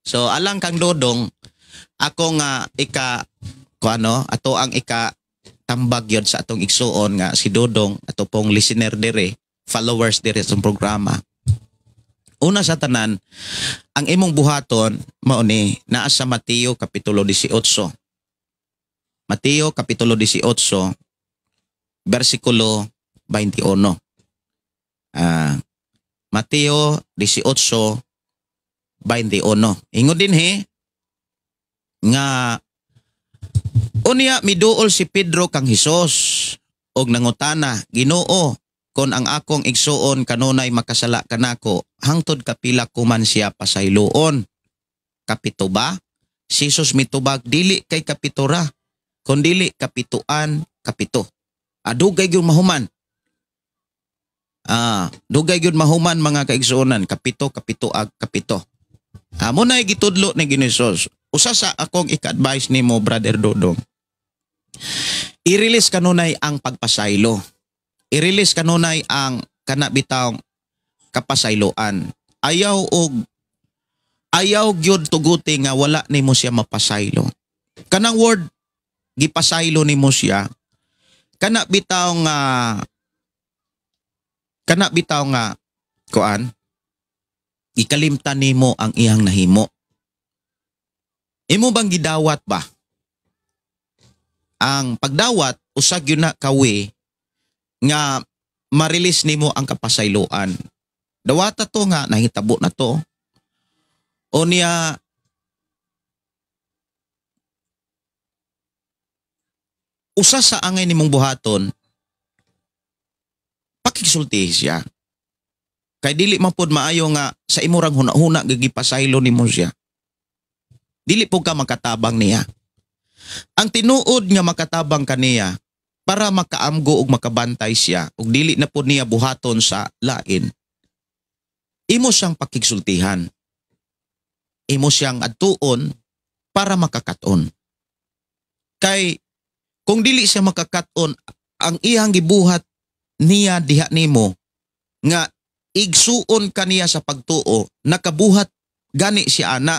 So alang kang Dodong, ako nga ika ko ano, ato ang ika tambag yun sa atong igsuon nga si Dodong, ato pong listener dire, followers dire sa programa. Una sa tanan, ang imong buhaton mao ni naa sa Mateo kapitulo 18. Mateo kapitulo 18 bersikulo 21. Ah, Mateo 18:21. Ingon dinhi nga unya miduol si Pedro kang Hesus og nangutana, "Ginoo, kon ang akong igsuon kanunay makasala kanako, hangtod kapila ko man siya pasayloon? Kapito ba?" Si Jesus mitubag, "Dili kay kapito ra, kun dili kapituan kapito." Ah, dugay gyud mahuman. Ah, dugay gyud mahuman, mga kaigsuonan, kapito, kapito ag kapito. Ah, mo na gitudlo ni Ginoo Jesus. Usa sa akong ika-advise nimo, Brother Dodong. I-release kanunay ang pagpasaylo. I-release kanunay ang kana bitawng kapasayloan. Ayaw og ayaw gyud tuguti nga wala nimo siya mapasaylo. Kanang word gipasaylo nimo siya, kana bitaw nga kuan, ikalimtan nimo ang iyang nahimo. Imo bang gidawat ba? Ang pagdawat usa gyud na kawe nga ma-release nimo ang kapasayloan. Dawata to nga nahitabo na to. O niya usa sa angay nimong buhaton, pakigsultihi siya. Kay dili man pod maayo nga sa imong huna-huna gigipasaylo nimo siya. Dili po ka makatabang niya. Ang tinuod nga makatabang kaniya para makaamgo ug makabantay siya ug dili na pod niya buhaton sa lain. Imo siyang pakigsultihan. Imo siyang adtuon para makakaton. Kay kung dili siya makakaton, ang iyang gibuhat niya diha nimo nga igsuon kaniya sa pagtuo, nakabuhat gani siya ana,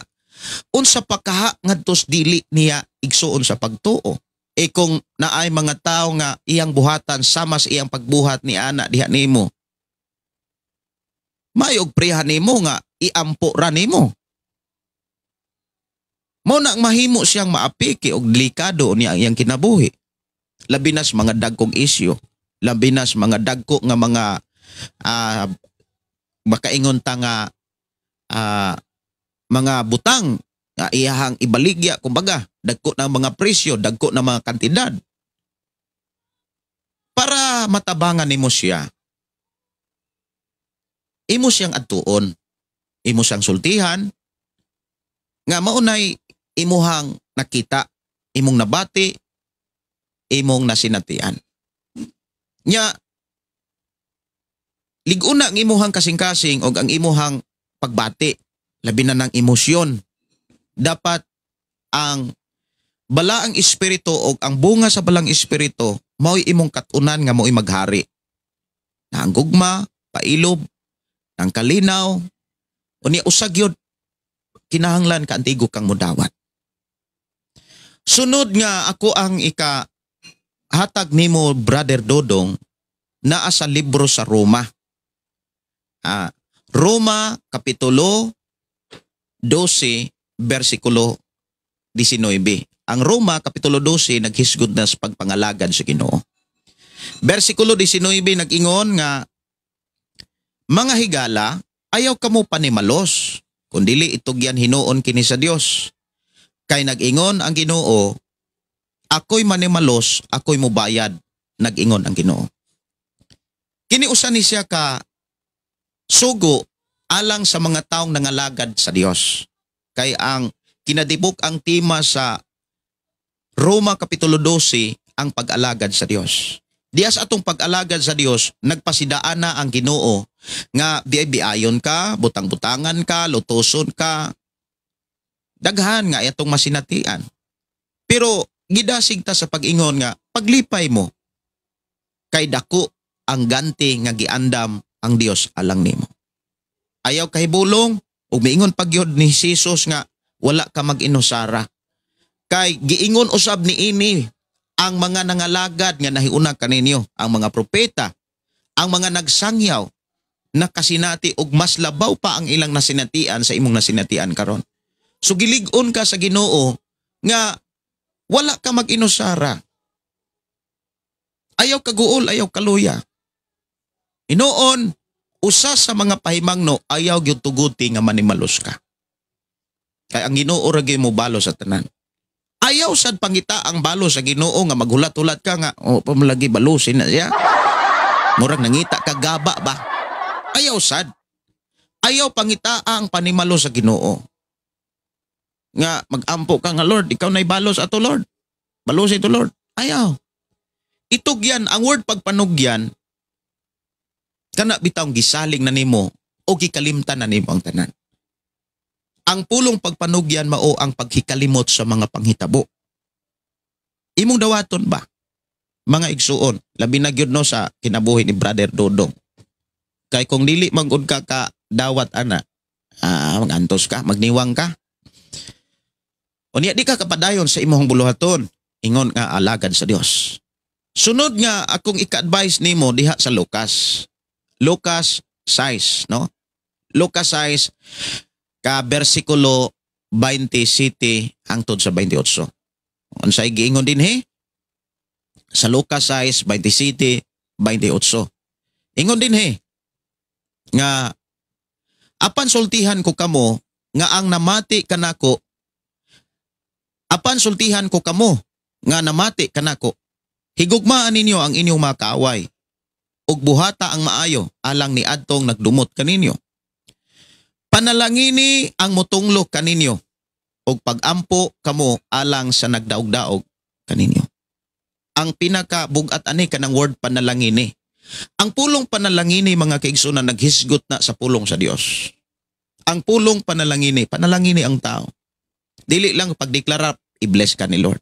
unsa pa kaha ngadtos dili niya igsuon sa pagtuo? E kung naay mga tao nga iyang buhatan sama sa iyang pagbuhat ni ana diha nimo, may og priha nimo nga iampo ra nimo. Mao na ang mahimo siyang maapiki og delikado niya ang iyang kinabuhi. Labi na sa mga dagkong isyu, labi na sa mga dagko nga mga makaingon ta nga mga butang nga iyahang ibaligya, kumbaga dagko na mga presyo, dagko na mga kantidad. Para matabangan nimo siya, imo siyang adtuon, imo siyang sultihan nga maunay imuhang nakita, imong nabati, imong nasinatian. Nya lig-una ang imuhang kasing-kasing og ang imuhang pagbati, labi na ng emosyon. Dapat ang balaang espiritu og ang bunga sa balang espiritu mao'y imong katunan nga mao'y maghari. Na ang gugma, pailob, ang kalinaw, unya usag yun, kinahanglan ka antigo kang mudawat. Sunod nga ako ang ika hatag nimo, Brother Dodong, naa sa libro sa Roma. Roma kapitulo 12 versikulo 19. Ang Roma kapitulo 12 naghisgod na sa pagpangalagad sa Ginoo. Versikulo 19 nag-ingon nga, "Mga higala, ayaw kamo panimalos, kundili itugyan hinuon kini sa Dios. Kay nag-ingon ang Ginoo, ako'y manimalos, ako'y mubayad, nag-ingon ang Ginoo." Kini usa ni siya ka sugo alang sa mga taong nangalagad sa Dios. Kay ang kinadibok ang tema sa Roma kapitulo 12 ang pag-alagad sa Dios. Diya sa atong pag-alagad sa Dios, nagpasidaan na ang Ginoo nga biay-biayon ka, butang-butangan ka, lutuson ka, daghan nga atong masinatian. Pero gidasig ta sa pag-ingon nga paglipay mo kay dako ang ganti nga giandam ang Dios alang nimo. Ayaw kahibulong ug miingon pagyod ni Jesus nga wala ka mag-inusara. Kay giingon usab niini ang mga nangalagad nga nahiuna kaninyo, ang mga propeta, ang mga nagsangyaw, nakasinati og mas labaw pa ang ilang nasinatian sa imong nasinatian karon. So gilig-on ka sa Ginoo nga wala ka mag-inusara. Ayaw kaguol, ayaw kaluya. Inoon, usa sa mga pahimangno, ayaw gyud tuguti nga manimalos ka. Kay ang Ginoo ra gyud mo balo sa tanan. Ayaw sad pangita ang balo sa Ginoo nga maghulat-hulat ka nga oh pamalagi balusin na siya. Murag nangita ka gaba ba? Ayaw sad. Ayaw pangita ang panimalo sa Ginoo. Nga magampo ka nga, "Lord, ikaw na'y balos ato, Lord. Balusin to, Lord." Ayaw. Itugyan ang word pagpanugyan, kana bitawng gisaling na nimo o gikalimtan na nimo ang tanan. Ang pulong pagpanugyan mao ang paghikalimot sa mga panghitabo. Imong dawaton ba? Mga igsuon, labi na gyud no sa kinabuhi ni Brother Dodong. Kay kung dili man gud ka ka dawat ana, magantos ka, magniwang ka. Unya di ka kapadayon sa imong buluhaton, ingon nga alagad sa Dios. Sunod nga akong ika-advise nimo diha sa Lucas. Lucas 6, no? Lucas 6 ka bersikulo 27 hangtod sa 28. Unsay giingon dinhi? Sa Lucas 6, 27, 28. Ingon dinhi nga, "Apan sultihan ko kamo nga ang namati kanako, apan sultihan ko kamo nga namati kanako, higugmaan ninyo ang inyong mga kaaway ug buhata ang maayo alang ni adtong nagdumot kaninyo. Panalangini ang mutunglo kaninyo ug pagampo kamo alang sa nagdaog-daog kaninyo." Ang pinaka bugat ani kanang word panalangini. Ang pulong panalangini, mga kaigsoon, na naghisgot na sa pulong sa Dios. Ang pulong panalangini, panalangini ang tao. Dili lang pagdeklara i-bless ka ni Lord.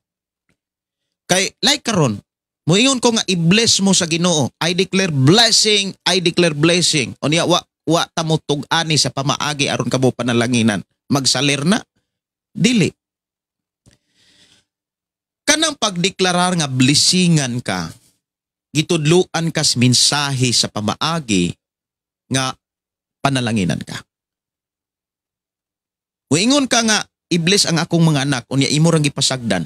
Kay like karon, moingon ko nga i-bless mo sa Ginoo. I declare blessing, I declare blessing. Unya wa wa ta mo tug-ani sa pamaagi aron kamo panalanginan. Magsalir na dili. Kanang pagdeklarar nga blessingan ka, gitudluan kas mensahe sa pamaagi nga panalanginan ka. Muingon ka nga i-bless ang akong mga anak, unya imo rang gipasagdan.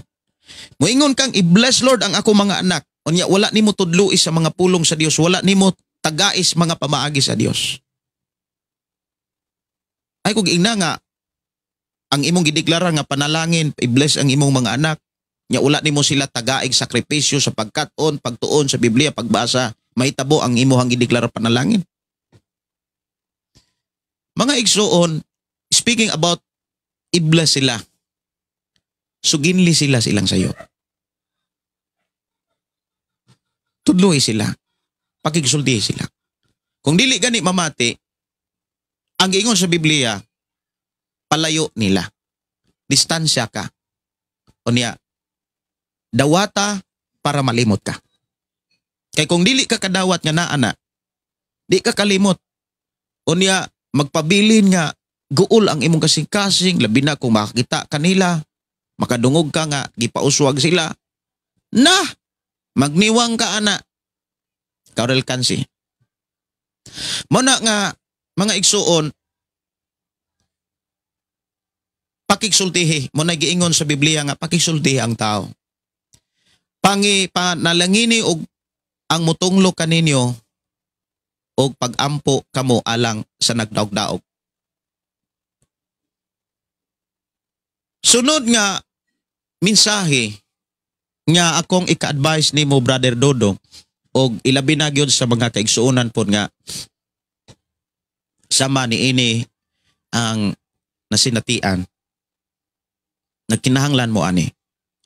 Moingon kang i-bless Lord ang akong mga anak, unya wala nimo tudloi sa mga pulong sa Dios, wala nimo tagais mga pamaagi sa Dios. Ay kung ingna nga ang imong gideklara nga panalangin, i-bless ang imong mga anak, nya wala nimo sila tagaig sakripisyo sa pagkat-on, pagtuon sa Biblia, pagbasa, mahitabo ang imong gideklara panalangin. Mga igsuon, speaking about i-bless sila, suginli sila silang sayo. Tudloy sila. Pakigsultihi sila. Kung dili gani mamati, ang giingon sa Biblia, palayo nila. Distansya ka. Unya, dawata para malimot ka. Kay kung dili ka kadawat nga naa na, di ka kalimot. Unya, magpabilin nga guol ang imong kasing-kasing, labi na kung makakita kanila, makadungog ka nga gipauswag sila. Na, magniwang ka ana. Karel Kansi. Muna nga mga igsuon, pakigsultihi, mo na giingon sa Biblia nga pakigsultihi ang tao. Pangi panalangini og ang mutunglo kaninyo og pagampo kamo alang sa nagdaog-daog. Sunod nga mensahe nga akong ika-advise nimo Brother Dodo og ilabi na gyud sa mga kaigsuonan pod nga sama niini ang nasinatian, nagkinahanglan mo ani.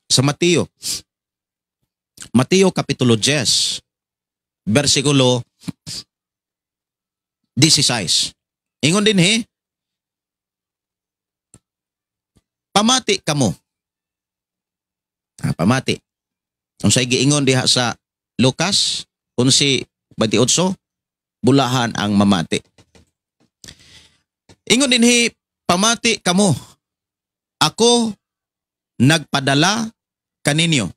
Sa Mateo, Mateo Kapitulo 10, versikulo 16. Ingon din he, pamati kamo. Pamati. Unsay giingon diha sa Lucas 11:28, bulahan ang mamati. Ingon din he, pamati kamo. Ako nagpadala kaninyo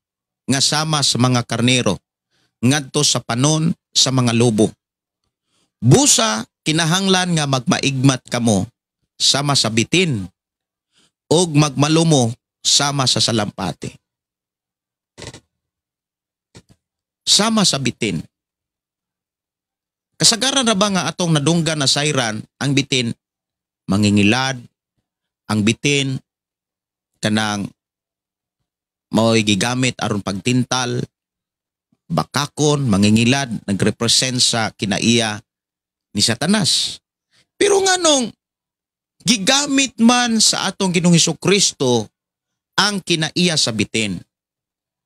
nga sama sa mga karnero ngadto sa panon sa mga lobo. Busa kinahanglan nga magmaigmat kamo sama sa bitin og magmalumo sama sa salampati. Sama sa bitin. Kasagaran na ba nga atong nadunggan na sayran ang bitin mangingilad, ang bitin kanang mao'y gigamit aron pagtintal, bakakon, mangingilad, nagrepresent sa kinaiya ni Satanas. Pero nganong gigamit man sa atong Ginoong Hesukristo ang kinaiya sa bitin?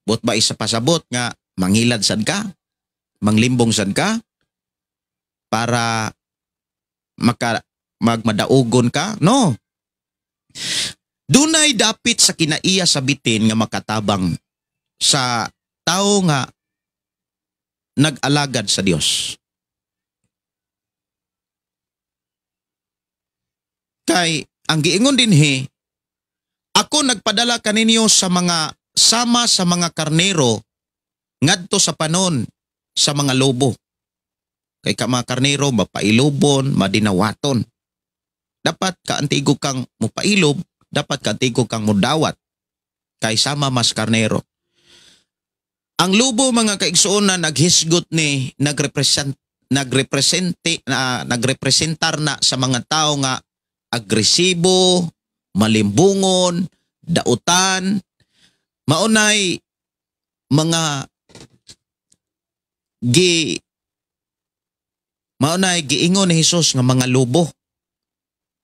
Bot ba isa pasabot nga mangilad sad ka, manglimbong sad ka para magmadaugon ka? No. Dunay dapit sa kinaiya sa bitin nga makatabang sa tao nga nag-alagad sa Dios. Kay ang giingon dinhi, ako nagpadala kaninyo sa mga sama sa mga karnero ngadto sa panon sa mga lobo. Kay ka mga karnero mapailobon, madinawaton. Dapat kaantigo kang mupailob, dapat kaantigo kang mudawat. Kay sama mas karnero. Ang lobo mga kaigsuon na naghisgot ni nagrepresentar na sa mga tao nga agresibo, malimbungon, dautan, maunay mga maunay giingon ni Hesus nga mga lobo,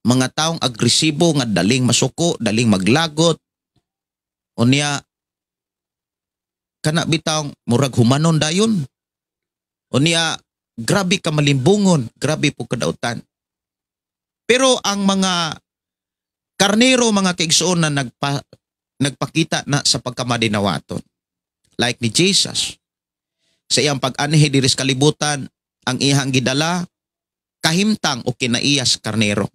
mga taong agresibo nga daling masuko, daling maglagot. Unya kana bitawng murag humanon dayon. Unya grabe ka malimbungon, grabe po kadautan. Pero ang mga karnero mga kaigsuon na nagpakita na sa pagkamadinawaton. Like ni Jesus. Sa iyang pag-anhi diri sa kalibutan, ang iyang gidala kahimtang o kinaiyas karnero.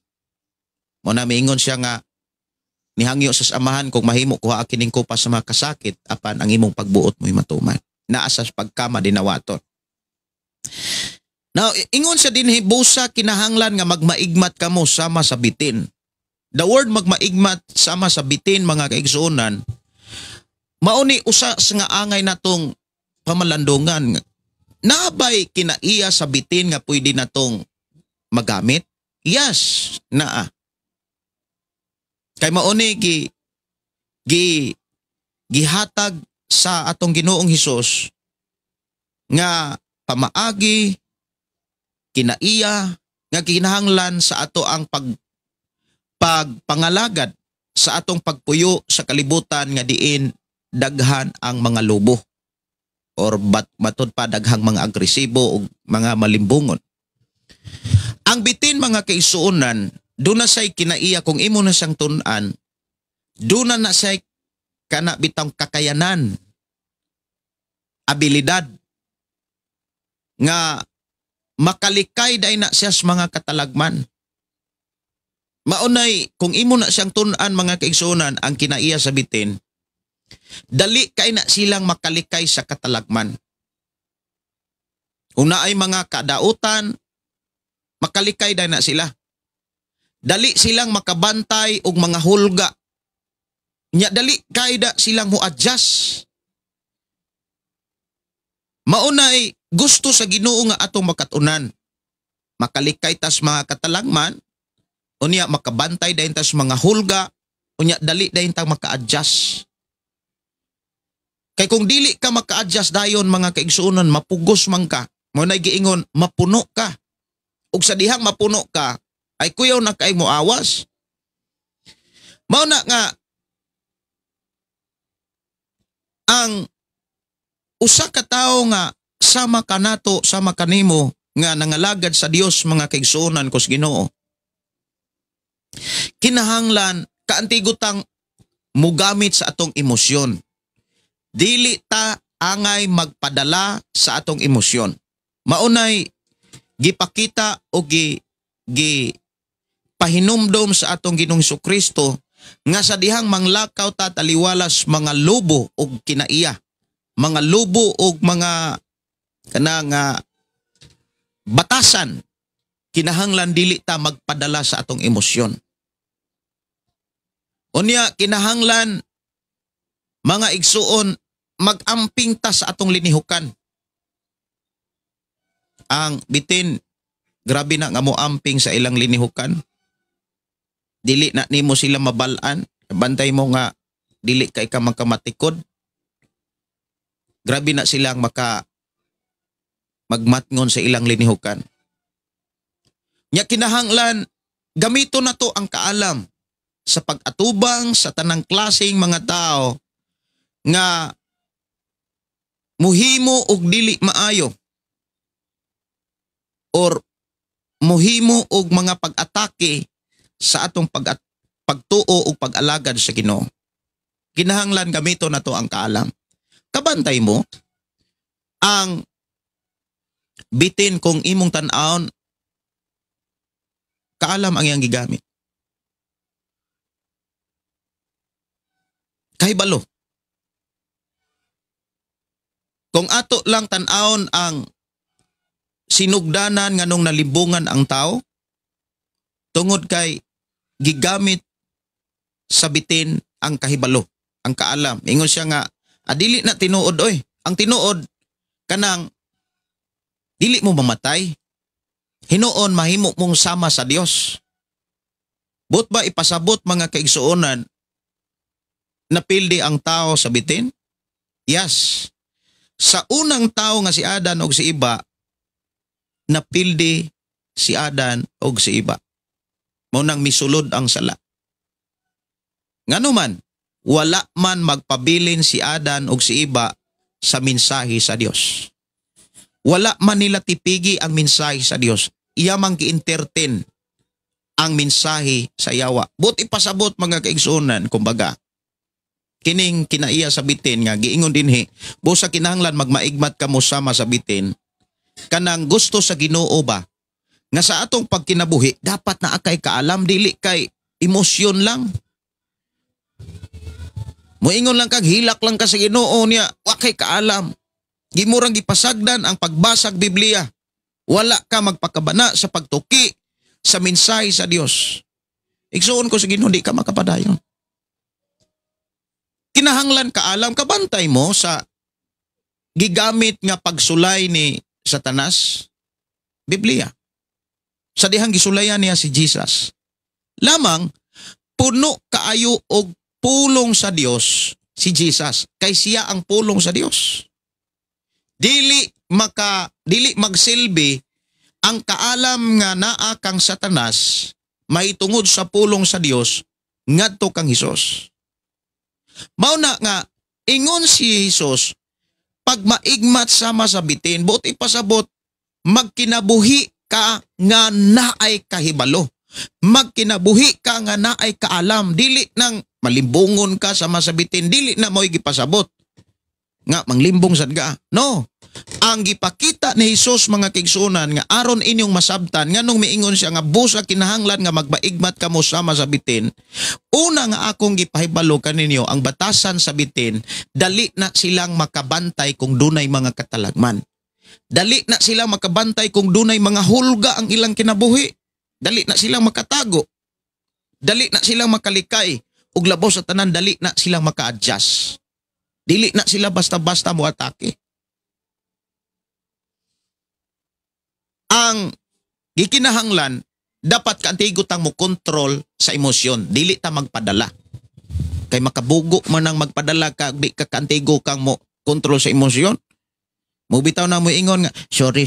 Mo na miingon siya nga nihangyo sa amahan kung mahimo kuha kining kupa sa mga kasakit apan ang imong pagbuot mo'y matuman. Naa sa pagkamadinawaton. Now, ingon siya dinhi, busa kinahanglan nga magmaigmat kamo sama sa bitin The word magmaigmat sama sa bitin, mga kaigsuonan, mauni usa sa nga angay natong pamalandungan. Nabay kinaiya sa bitin nga pwede natong magamit? Yes, naa. Kay mauni gi gi gihatag sa atong Ginoong Hesus nga pamaagi, kinaiya nga kinahanglan sa ato ang pagpangalagad sa atong pagpuyo sa kalibutan nga diin daghan ang mga lobo or matud pa daghang mga agresibo o mga malimbungon. Ang bitin, mga kaigsuonan, doon na siya'y kinaiya kung imo na siyang tun-an, doon na na siya'y kana bitang kakayanan, abilidad, nga makalikay day na siya sa mga katalagman. Maunay, kung imo na siyang tun-an, mga kaigsuonan, ang kinaiya sa bitin, dali kay na silang makalikay sa katalagman. Kung naay mga kadautan, makalikay day na sila. Dali silang makabantay og mga hulga. Nya dali kay da silang mo-adjust. Maunay gusto sa Ginoo nga atong makatunan. Makalikay tas mga katalagman, unya makabantay dayon tas mga hulga, unya dali dayon tang maka-adjust. Kay kung dili ka maka-adjust dayon, mga kaigsuonan, mapugos man ka. Mao nay giingon, mapuno ka. Ug sa dihang mapuno ka, ay kuyaw na kay mo awas. Mao na nga ang usa ka tawo nga sama kanato, sama kanimo nga nangalagad sa Dios, mga kaigsuonan ko sa Ginoo, kinahanglan kaantigutang mugamit sa atong emosyon. Dili ta angay magpadala sa atong emosyon. Maunay gipakita o gi gi pahinumdom sa atong Ginoong Kristo nga sa dihang manglakaw ta taliwalas mga lobo og kinaiya, mga lobo og mga kanang batasan, kinahanglan dili ta magpadala sa atong emosyon. Unya kinahanglan, mga igsuon, magamping ta sa atong linihukan. Ang bitin, grabe na nga mo amping sa ilang linihukan. Dili na nimo sila mabalaan. Bantay mo nga dili kay ka makamatikod. Grabe na silang magmatngon sa ilang linihukan. Nya kinahanglan gamito na to ang kaalam sa pag-atubang sa tanang klaseng mga tao nga muhimo og dili maayo or muhimo og mga pag-atake sa atong pagtuo og pag-alagad sa Ginoo. Kinahanglan gamito na to ang kaalam. Kabantay mo ang bitin kung imong tan-awon, kaalam ang iyang gigamit. Kahibalo. Kung ato lang tan-awon ang sinugdanan nganong nalibungan ang tao, tungod kay gigamit sa bitin ang kahibalo, ang kaalam. Ingon siya nga, dili na tinuod oy. Ang tinuod kanang dili mo mamatay. Hinuon mahimo mong sama sa Dios. But ba ipasabot, mga kaigsuonan, napildi ang tao sa bitin? Yes. Sa unang tao nga si Adan og si Iba, napildi si Adan og si Iba. Mao nang misulod ang sala. Ngano man, wala man magpabilin si Adan og si Iba sa mensahe sa Dios. Wala man nila tipigi ang mensahe sa Dios. Iya mang gi-entertain ang mensahe sa yawa. But ipasabot, mga kaigsuonan, kumbaga, kining kinaiya sa bitin nga giingon dinhi, busa kinahanglan magmaigmat kamo sama sa bitin, kanang gusto sa Ginoo ba nga sa atong pagkinabuhi dapat naa kay kaalam, dili kay emosyon lang. Moingon lang kag hilak lang ka sa Ginoo niya, wa kay kaalam. Gimurang gipasagdan ang pagbasag Biblia. Wala ka magpakabana sa pagtuki sa mensahe sa Dios. Igsuon ko sa Ginoo, di ka makapadayon. Kinahanglan kaalam, kabantay mo sa gigamit nga pagsulay ni Satanas, Biblia. Sa dihang gisulayan niya si Jesus. Lamang, puno kaayo og pulong sa Dios si Jesus. Kay siya ang pulong sa Dios. Dili magsilbi ang kaalam nga naa kang Satanas mahitungod sa pulong sa Dios ngadto kang Hesus. Mao na nga ingon si Hesus, pag maigmat sama sa bitin, buot ipasabot magkinabuhi ka nga naay kahibalo. Magkinabuhi ka nga naay kaalam, dili nang malimbungon ka sama sa bitin, dili na mo'y gipasabot nga manglimbong sad ka. No. Ang gipakita ni Hesus, mga kaigsuonan, nga aron inyong masabtan nganong miingon siya nga busa kinahanglan nga magmaigmat kamo sama sa bitin. Una nga akong gipahibalo kaninyo ang batasan sa bitin, dali na silang makabantay kung dunay mga katalagman. Dali na silang makabantay kung dunay mga hulga ang ilang kinabuhi. Dali na silang makatago. Dali na silang makalikay. Ug labaw sa tanan, dali na silang maka-adjust. Dili na sila basta-basta mo atake. Ang gikinahanglan, dapat kaantigo tang mo kontrol sa emosyon. Dili ta magpadala. Kay makabugo man ang magpadala ka, di ka kaantigo kang mo kontrol sa emosyon. Mubitaw na mo ingon nga, sorry,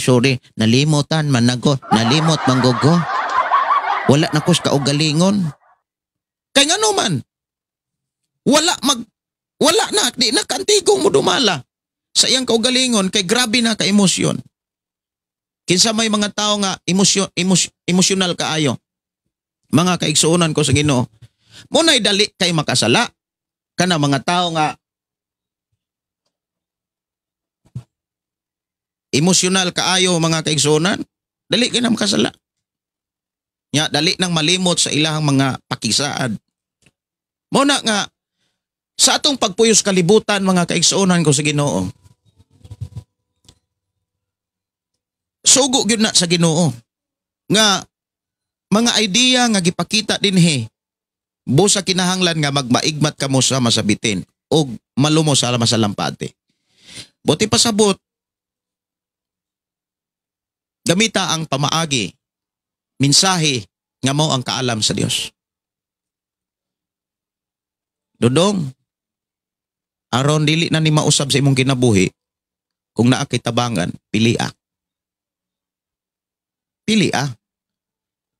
nalimutan man nago, nalimot manggogo. Wala na ko sa kaugalingon. Kay ngano man, wala na, di na kaantigong mo dumala sa iyang kaugalingon kay grabe na ka emosyon. Kinsa may mga tao nga emosyonal kaayo. Mga kaigsuonan ko sa Ginoo, muna'y dali kay makasala kana mga tao nga emosyonal kaayo, mga kaigsuonan, dali kay na makasala. Nya dali nang malimot sa ilahang mga pakisaad. Muna nga sa atong pagpuyos kalibutan, mga kaigsuonan ko sa Ginoo, sugo gyud na sa Ginoo nga mga idea nga gipakita dinhi, busa kinahanglan nga magmaigmat kamo sa masabitin og malumo sa masalampati. Buti pasabot, gamita ang pamaagi, mensahe nga mao ang kaalam sa Dios. Dodong, aron dili na ni mausab sa imong kinabuhi, kung naa kay tabangan, pili a. Pili a.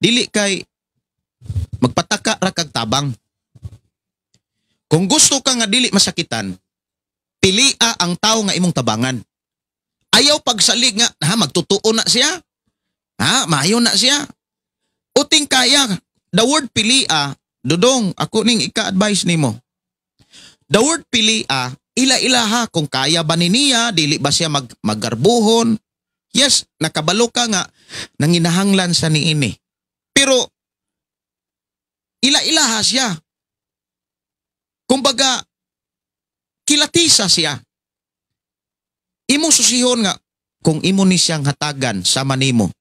Dili kay magpataka ra kag tabang. Kung gusto ka nga dili masakitan, pili a ang tao nga imong tabangan. Ayaw pagsalig nga, ha, magtutuo na siya. Ha, maayo na siya. Uting kaya, the word pili a, Dodong, ako ning ika-advise nimo. The word pili a, ila-ila ha, kung kaya ba ni niya, dili ba siya maggarbuhon. Yes, nakabalo ka nga, nanginahanglan sa niini. Pero, ila-ila ha siya. Kumbaga, kilatisa siya. Imo susihon nga, kung imo ni siyang hatagan sama nimo,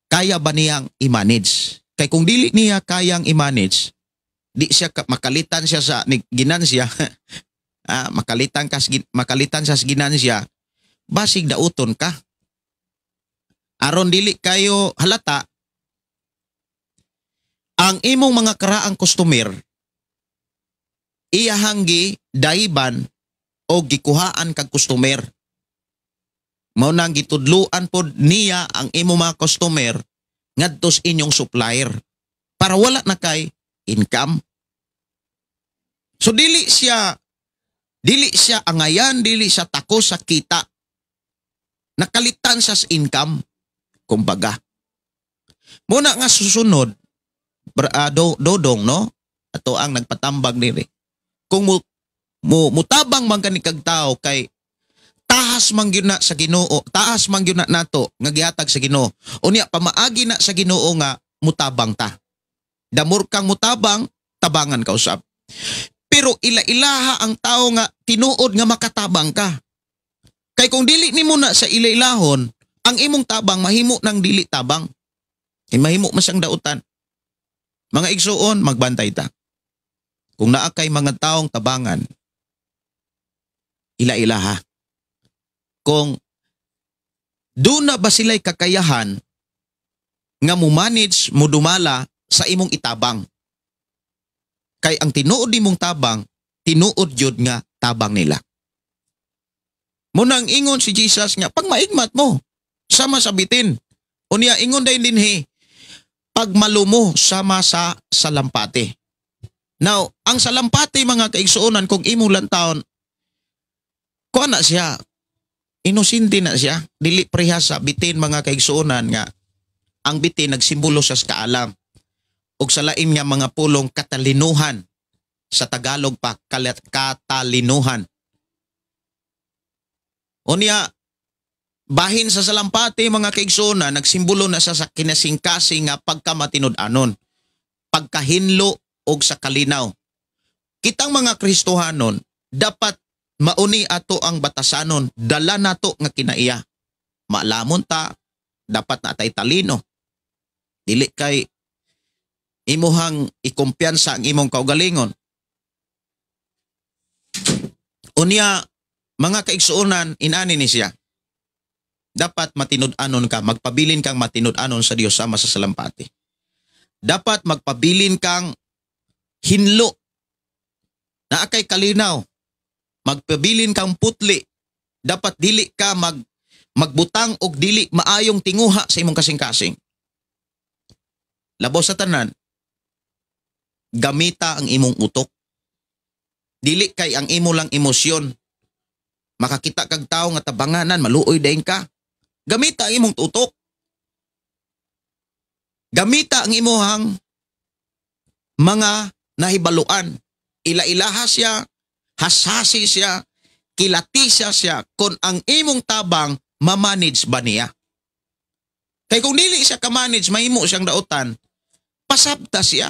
kaya ba niyang i-manage? Kay kung dili niya kayang i-manage, di siya makalitan siya sa ginansya. Makalitan makalitan siya sa ginansya, basig dauton ka. Aron dili kayo halata, ang imong mga karaang customer iyahang gi daiban o gikuhaan kag customer. Mao nang gitudluan pod niya ang imong mga customer ngadto sa inyong supplier para wala na kay income. So dili siya angayan, dili siya tako sa kita. Nakalitan siya sa income, kumbaga. Muna nga susunod, Dodong, no? Ato ang nagpatambag diri. Kung mutabang man kani kag tao kay tahas man gyud na sa Ginoo, taas man gyud na nato nga gihatag sa Ginoo. Unya pamaagi na sa Ginoo nga mutabang ta. Damor kang mutabang, tabangan ka usab. Pero ila-ilaha ang tao nga tinuod nga makatabang ka. Kay kung dili nimo na sa ila-ilahon, ang imong tabang mahimo nang dili tabang. Kay mahimo man siyang dautan. Mga igsuon, magbantay ta. Kung naa kay mga taong tabangan, ila-ila ha. Kung doon na ba sila'y kakayahan nga mo-manage, mo dumala sa imong itabang. Kay ang tinuod nimong tabang, tinuod yun nga tabang nila. Munang ingon si Jesus nga pag maigmat mo, sama sa bitin. Unya ingon dayon dinhi, pagmalumo sama sa salampati. Now, ang salampati, mga kaigsuonan, kung imong lantawon, kuha na siya, inosente na siya, dili preha sa bitin, mga kaigsuonan, nga ang bitin nagsimbolo sa kaalam. Ug sa lain nga mga pulong, katalinuhan. Sa Tagalog pa, katalinuhan. Unya, bahin sa salampati, mga kaigsuonan, nagsimbolo na siya sa kinasingkasing nga pagkamatinud-anon, pagkahinlo og sa kalinaw. Kitang mga Kristohanon, dapat mauni ato ang batasanon, dala nato nga kinaiya. Maalamon ta, dapat na tay talino. Dili kay imuhang ikumpiyansa ang imong kaugalingon. Unya, mga kaigsuonan, inani ni siya. Dapat matinud-anon ka, magpabilin kang matinud-anon sa Dios sama sa salampati. Dapat magpabilin kang hinlo, naa kay kalinaw, magpabilin kang putli. Dapat dili ka magbutang og dili maayong tinguha sa imong kasing-kasing. Labaw sa tanan, gamita ang imong utok. Dili kay ang imo lang emosyon. Makakita kag tawo nga tabanganan, maluoy dayon ka. Gamita ang imong utok. Gamita ang imuhang mga nahibaluan. Ila-ilaha siya, hashasi siya, kilatisa siya kung ang imong tabang mamanage ba niya. Kay kung dili siya ka-manage, mahimo siyang dautan, pasabta siya.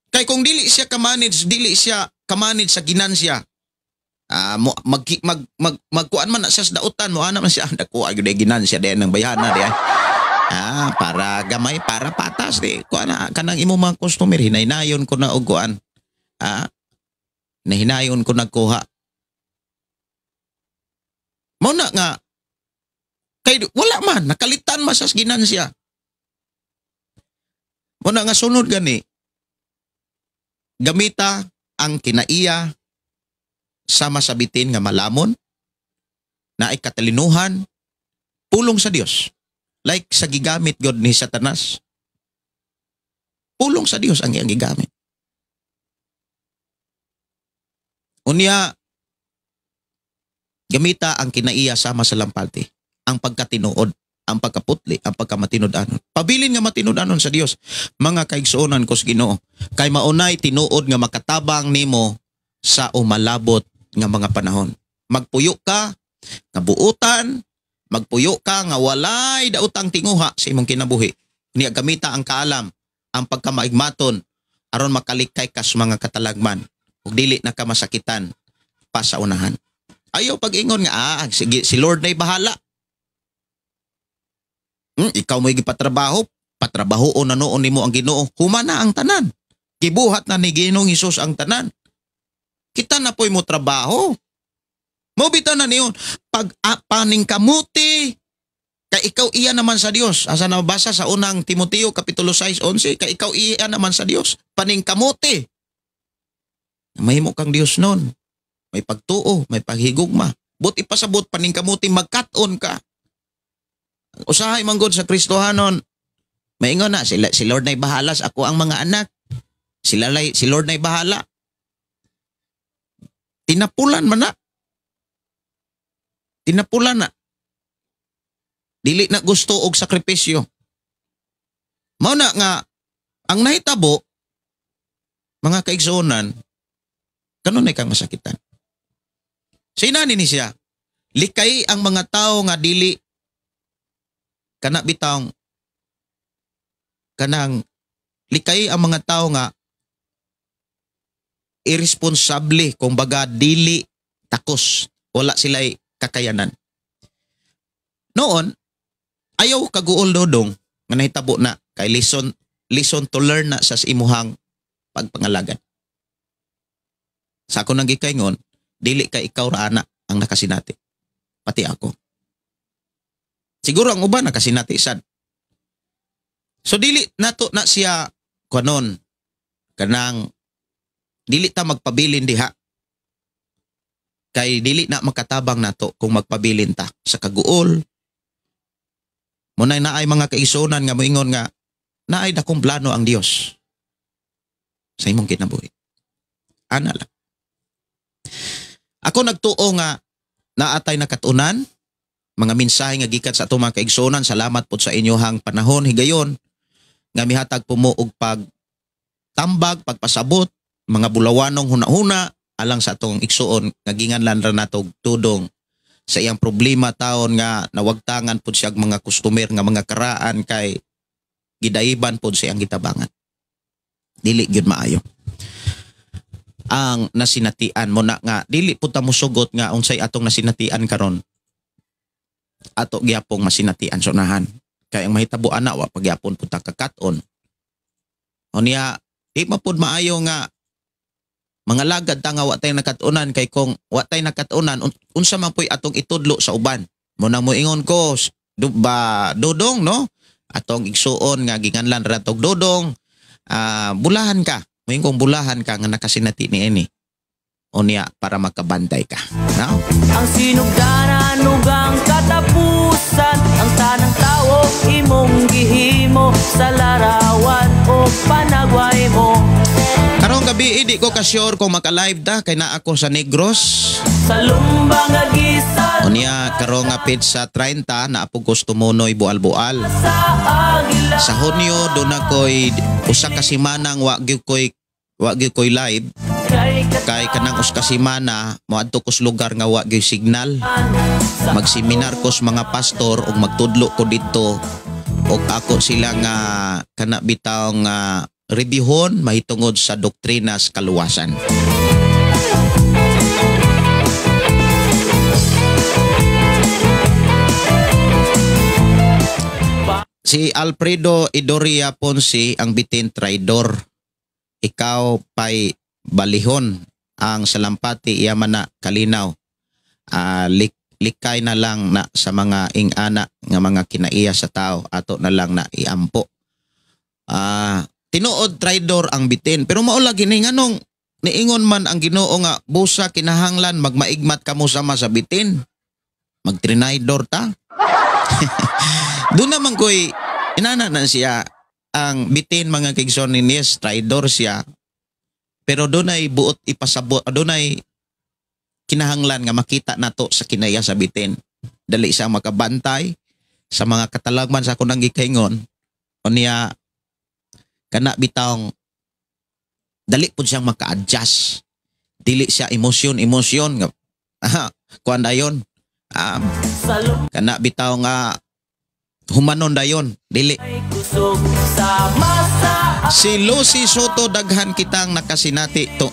Kay kung dili siya ka-manage, dili siya ka-manage sa ginansya. Mo, mag, mag, mag, magkuan man na siya sa dautan, mo ana man siya, dako ay ginansya diyan ng bayhana diyan. Para gamay, para patas di. Kuan na kanang imo mga customer, hinaynayon ko na og kuan. Nahinayon ko nagkuha. Mo na nga kay wala man nakalitan man sa ginansya. Mo na nga sunod gani, gamita ang kinaiya sama sa bitin nga malamon, na ay katalinuhan, pulong sa Dios. Like sa gigamit God ni Satanas. Pulong sa Dios ang iyang gigamit. Unya, gamita ang kinaiya sama sa lampati, ang pagkatinuod, ang pagkaputli, ang pagkamatinud-anon. Pabilin nga matinud-anon sa Dios, mga kaigsuonan ko sa Ginoo, kay maunay tinuod nga makatabang nimo sa umalabot nga mga panahon. Magpuyo ka nga buutan, magpuyo ka nga walay daotang tinguha sa imong kinabuhi. Niya gamita ang kaalam, ang pagkamaigmaton, aron makalikay ka sa mga katalagman ug dili na ka masakitan pa sa unahan. Ayaw pag-ingon nga, sige, si Lord na'y bahala. Ikaw mo'y gipatrabaho, patrabahoon na noon nimo ang Ginoo. Human na ang tanan. Gibuhat na ni Ginoong Hesus ang tanan. Kita na po'y mo trabaho. Mobita na niyon. Pag paning kamuti, kay ikaw iya naman sa Dios. Asa nabasa sa unang Timoteo Kapitulo 6:11, kay ikaw iya naman sa Dios. Paning kamuti. Mahimo kang Dios nun. May pagtuo, may paghigugma. But ipasabot paning kamuti, magkat-on ka. Usahay man gud sa Kristohanon. Maingon na, si Lord na'y bahala sa ako ang mga anak. Si Lord na'y bahala. Tinapulan man na. Tinapulan na. Dili na gusto og sakripisyo. Mao na nga, ang nahitabo, mga kaigsuonan, kanunay kang masakitan. Sinani ni siya, likay ang mga tao nga dili kana bitawng kanang likay ang mga tao nga irresponsable, kung baga dili takos, wala sila'y kakayanan. Noon, ayaw kaguol dodong nga nahitabo na kay lesson Lesson to learn na sa imuhang pagpangalagad. Sa ako nang gikaingon, dili ka ikaw ra ana ang nakasinati. Pati ako. Siguro ang uban nakasinati sad. So dili nato na siya kanon kanang dili ta magpabilin diha. Kay dili na makatabang nato kung magpabilin ta sa kaguol. Munay naay mga kaigsuonan nga moingon nga naay dakong plano ang Dios sa imong kinabuhi. Ana lang. Ako nagtuo nga naatay nakatunan mga mensahe nga gikan sa atong mga kaigsuonan. Salamat pod sa inyohang panahon higayon nga mihatag po mo og pagtambag, pagpasabot, mga bulawanong hunahuna alang sa atong igsuon nga ginganlan ra nato og tudong sa iyang problema taon nga nawagtangan pod siya og mga customer nga mga karaan kay gidaiban pod sa iyang gitabangan. Dili gyud maayo ang nasinatian mo na nga dili pud ta mosugot nga unsay atong nasinatian karon ato gyapong masinatian sonahan kay ang mahitabo ana wa pagyapon pud ta kakat-on. Unya di man pud maayo nga mga lagad ta nga wa tay nakat-unan kay kung wa tay nakat-unan unsa man puy atong itudlo sa uban. Mo nang moingon ko ba dodong no atong igsuon nga ginganlan ra tog dodong, bulahan ka. Moingon bulahan ka nga nakasinati niini. Unya para makabantay ka. No? Ang sinugdanan ug ang katapusan, ang tanang tawo imong gihimo sa larawan o panagway mo. Karong gabi di ko ka sure kung maka-live ta kay naa ako sa Negros. Sa lumba nga gisal. Unya karong nga petsa 30 na po gusto monoy bual-bual. Sa agila. Sa Hunyo do na koy usa ka semana wa gyud koy live. Kay kanang usa ka semana moadto ko sa lugar nga wa gyud signal. Magseminar ko sa mga pastor ug magtudlo ko didto ug ako sila nga kana bitaw nga reviewon mahitungod sa doktrina sa kaluwasan. Si Alfredo Idoria Ponce ang bitin traidor. Ikaw pa'y balihon ang salampati iya man na kalinaw. Likay na lang na sa mga ingana nga mga kinaiya sa tao ato na lang na iampo. Tinuod traidor ang bitin pero mao lagi ni nganong niingon man ang Ginoo nga busa kinahanglan magmaigmat kamo sama sa bitin. Magtrinaydor ta. Doon naman ko'y inana na siya ang bitin mga kaigsoon ni Nies, traidor siya. Pero doon ay buot ipasabot, doon ay kinahanglan nga makita nato sa kinaya sa bitin. Dali siya makabantay sa mga katalagman sa akong gikaingon. O niya, kana bitawng dali po siyang maka-adjust. Dili siya emosyon. Aha, kuan dayon. Kana bitaw nga humanon dayon, dili. Si Lucy Soto daghan kitang nakasinati to,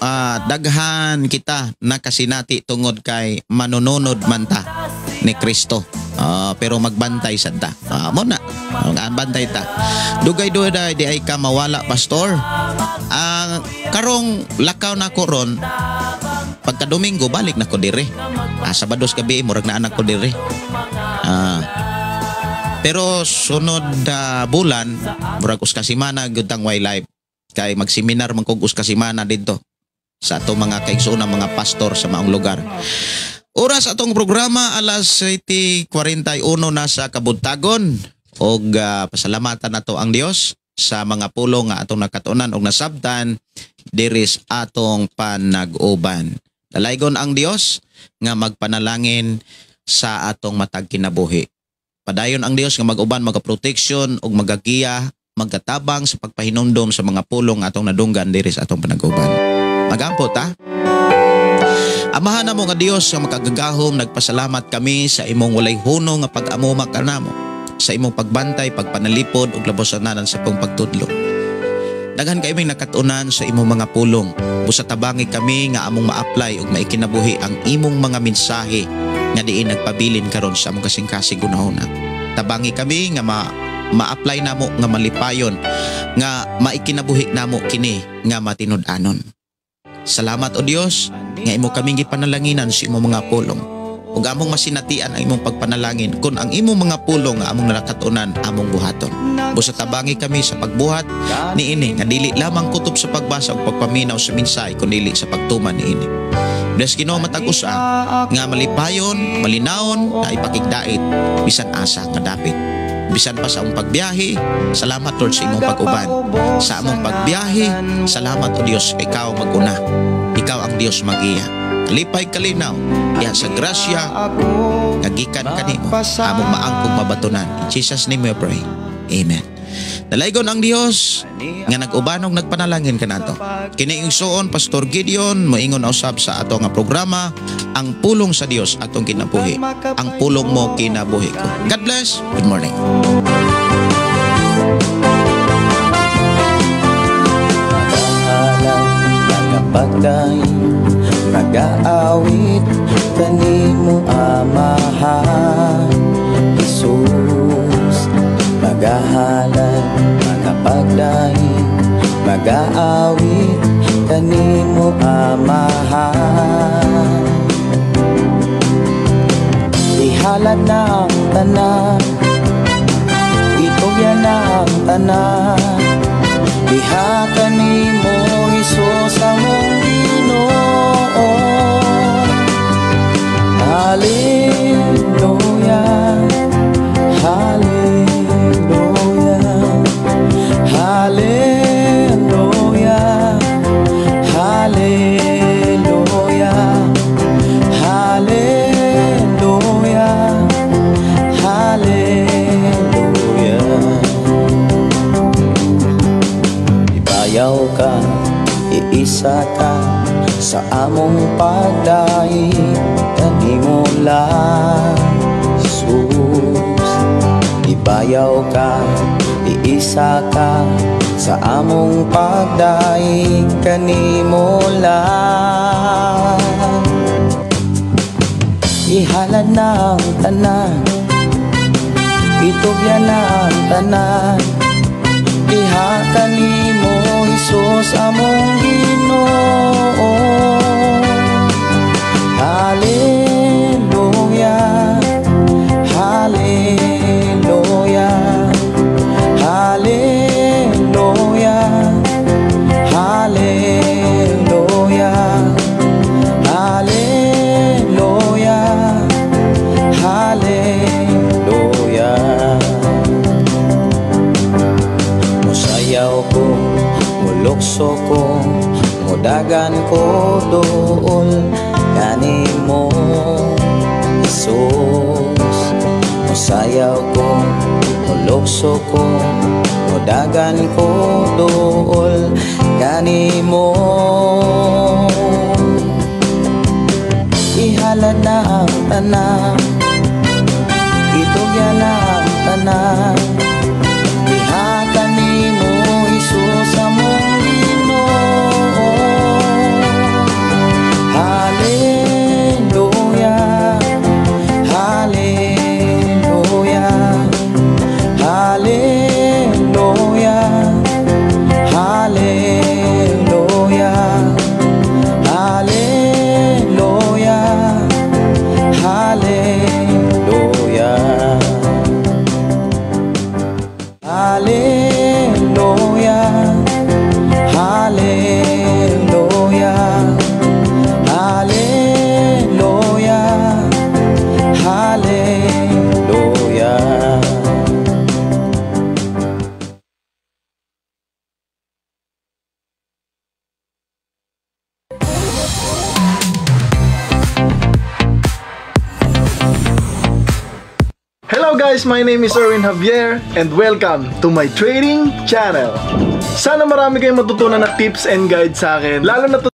daghan kita nakasinati tungod kay manununod man ta ni Kristo. Pero magbantay sad ta. Mo na. Ang bantay ta. Dugay-dugay di ay ka mawala, pastor. Ang karong lakaw na ko ron pagka Domingo balik na ko dire. Sabados gabi murag na anak ko dire. Pero sunod bulan murag usa ka semana gyud tang way live kay magseminar man kog usa ka semana didto sa atong mga kaigsuonan mga pastor sa maong lugar. Oras atong programa alas 7:41 na sa kabuntagon og pasalamatan nato ang Dios sa mga pulong nga atong nakatunan og nasabtan diris atong panag-uban. Dalaygon ang Dios nga magpanalangin sa atong matag kinabuhi. Padayon ang Dios nga mag-uban, magaproteksyon ug magagiya, magatabang sa pagpahinumdom sa mga pulong atong nadunggan diri sa atong panag-uban. Magampo ta. Amahan namo nga Dios nga makagagahom, nagpasalamat kami sa imong walay huno nga pag-amuma kanamo, sa imong pagbantay, pagpanalipod ug labosanan sa pong pagtudlo. Daghan kay aming nakatunan sa imong mga pulong. Busa tabangi kami nga among ma-apply ug maikinabuhi ang imong mga mensahe nga diin nagpabilin karon sa among kasing-kasing gunahona. Tabangi kami nga Ma-apply namo nga malipayon, nga maikinabuhi namo kini nga matinud-anon. Salamat, O Dios, nga imo kaming gipanalanginan sa imong mga pulong. Ug among masinatian ang imong pagpanalangin kung ang imong mga pulong nga among nalakatunan among buhaton. Busa tabangi kami sa pagbuhat niini nga dili lamang kutob sa pagbasa ug pagpaminaw sa mensahe kundi sa pagtuman niini. Bless, Ginoo, matag usa nga malipayon, malinawon na ipakigdait bisan asa nga dapit. Bisan pa sa among pagbiyahe, salamat, Lord, sa imong pag-uban. Sa among pagbiyahe, salamat, O Dios, ikaw maguna. Ikaw ang Dios magiya. Kalipay, kalinaw, diha sa grasya nga gikan kanimo, among maangkong mabatunan. In Jesus' name we pray. Amen. Dalaygon ang Dios nga nag-uban ug nagpanalangin kanato. Kini igsuon, Pastor Gideon, moingon usab sa ato nga programa, Ang Pulong sa Dios Atong Kinabuhi. Ang pulong mo, kinabuhi ko. God bless. Good morning. Magahalad, magapagdaig, magaawit kanimo, Amahan Jesus. Magahalad, magapagdaig, magaawit kanimo, Amahan. Ihalad na ang tanan, itugyan na ang tanan, diha kanimo, Hesus, among Ginoo. Hallelujah, Hallelujah, Hallelujah, Hallelujah, Hallelujah, Hallelujah. Ibayaw ka, iisa ka sa among pagdaig kanimo lang, Jesus. Ibayaw ka, iisa ka sa among pagdaig kanimo lang. Ihalad na ang tanan, itugyan na ang tanan, diha kanimo, Hesus, among Ginoo. Hallelujah, Hallelujah, Hallelujah, Hallelujah, Hallelujah, Hallelujah. Musayaw ko, mulukso ko, mudagan ko duol kanimo, Jesus. Musayaw ko, mulukso ko, mudagan ko duol kanimo. Ihalad na ang tanan, itugyan na ang tanan, diha kanimo, Hesus, among Ginoo. Hallelujah, Hallelujah, Hallelujah, Hallelujah, Hallelujah, Hallelujah, Hallelujah, Hallelujah, Hallelujah, Hallelujah. Hello guys, my name is Erwin Javier and welcome to my trading channel. Sana marami kayong matutunan na tips and guide sa akin, lalo na to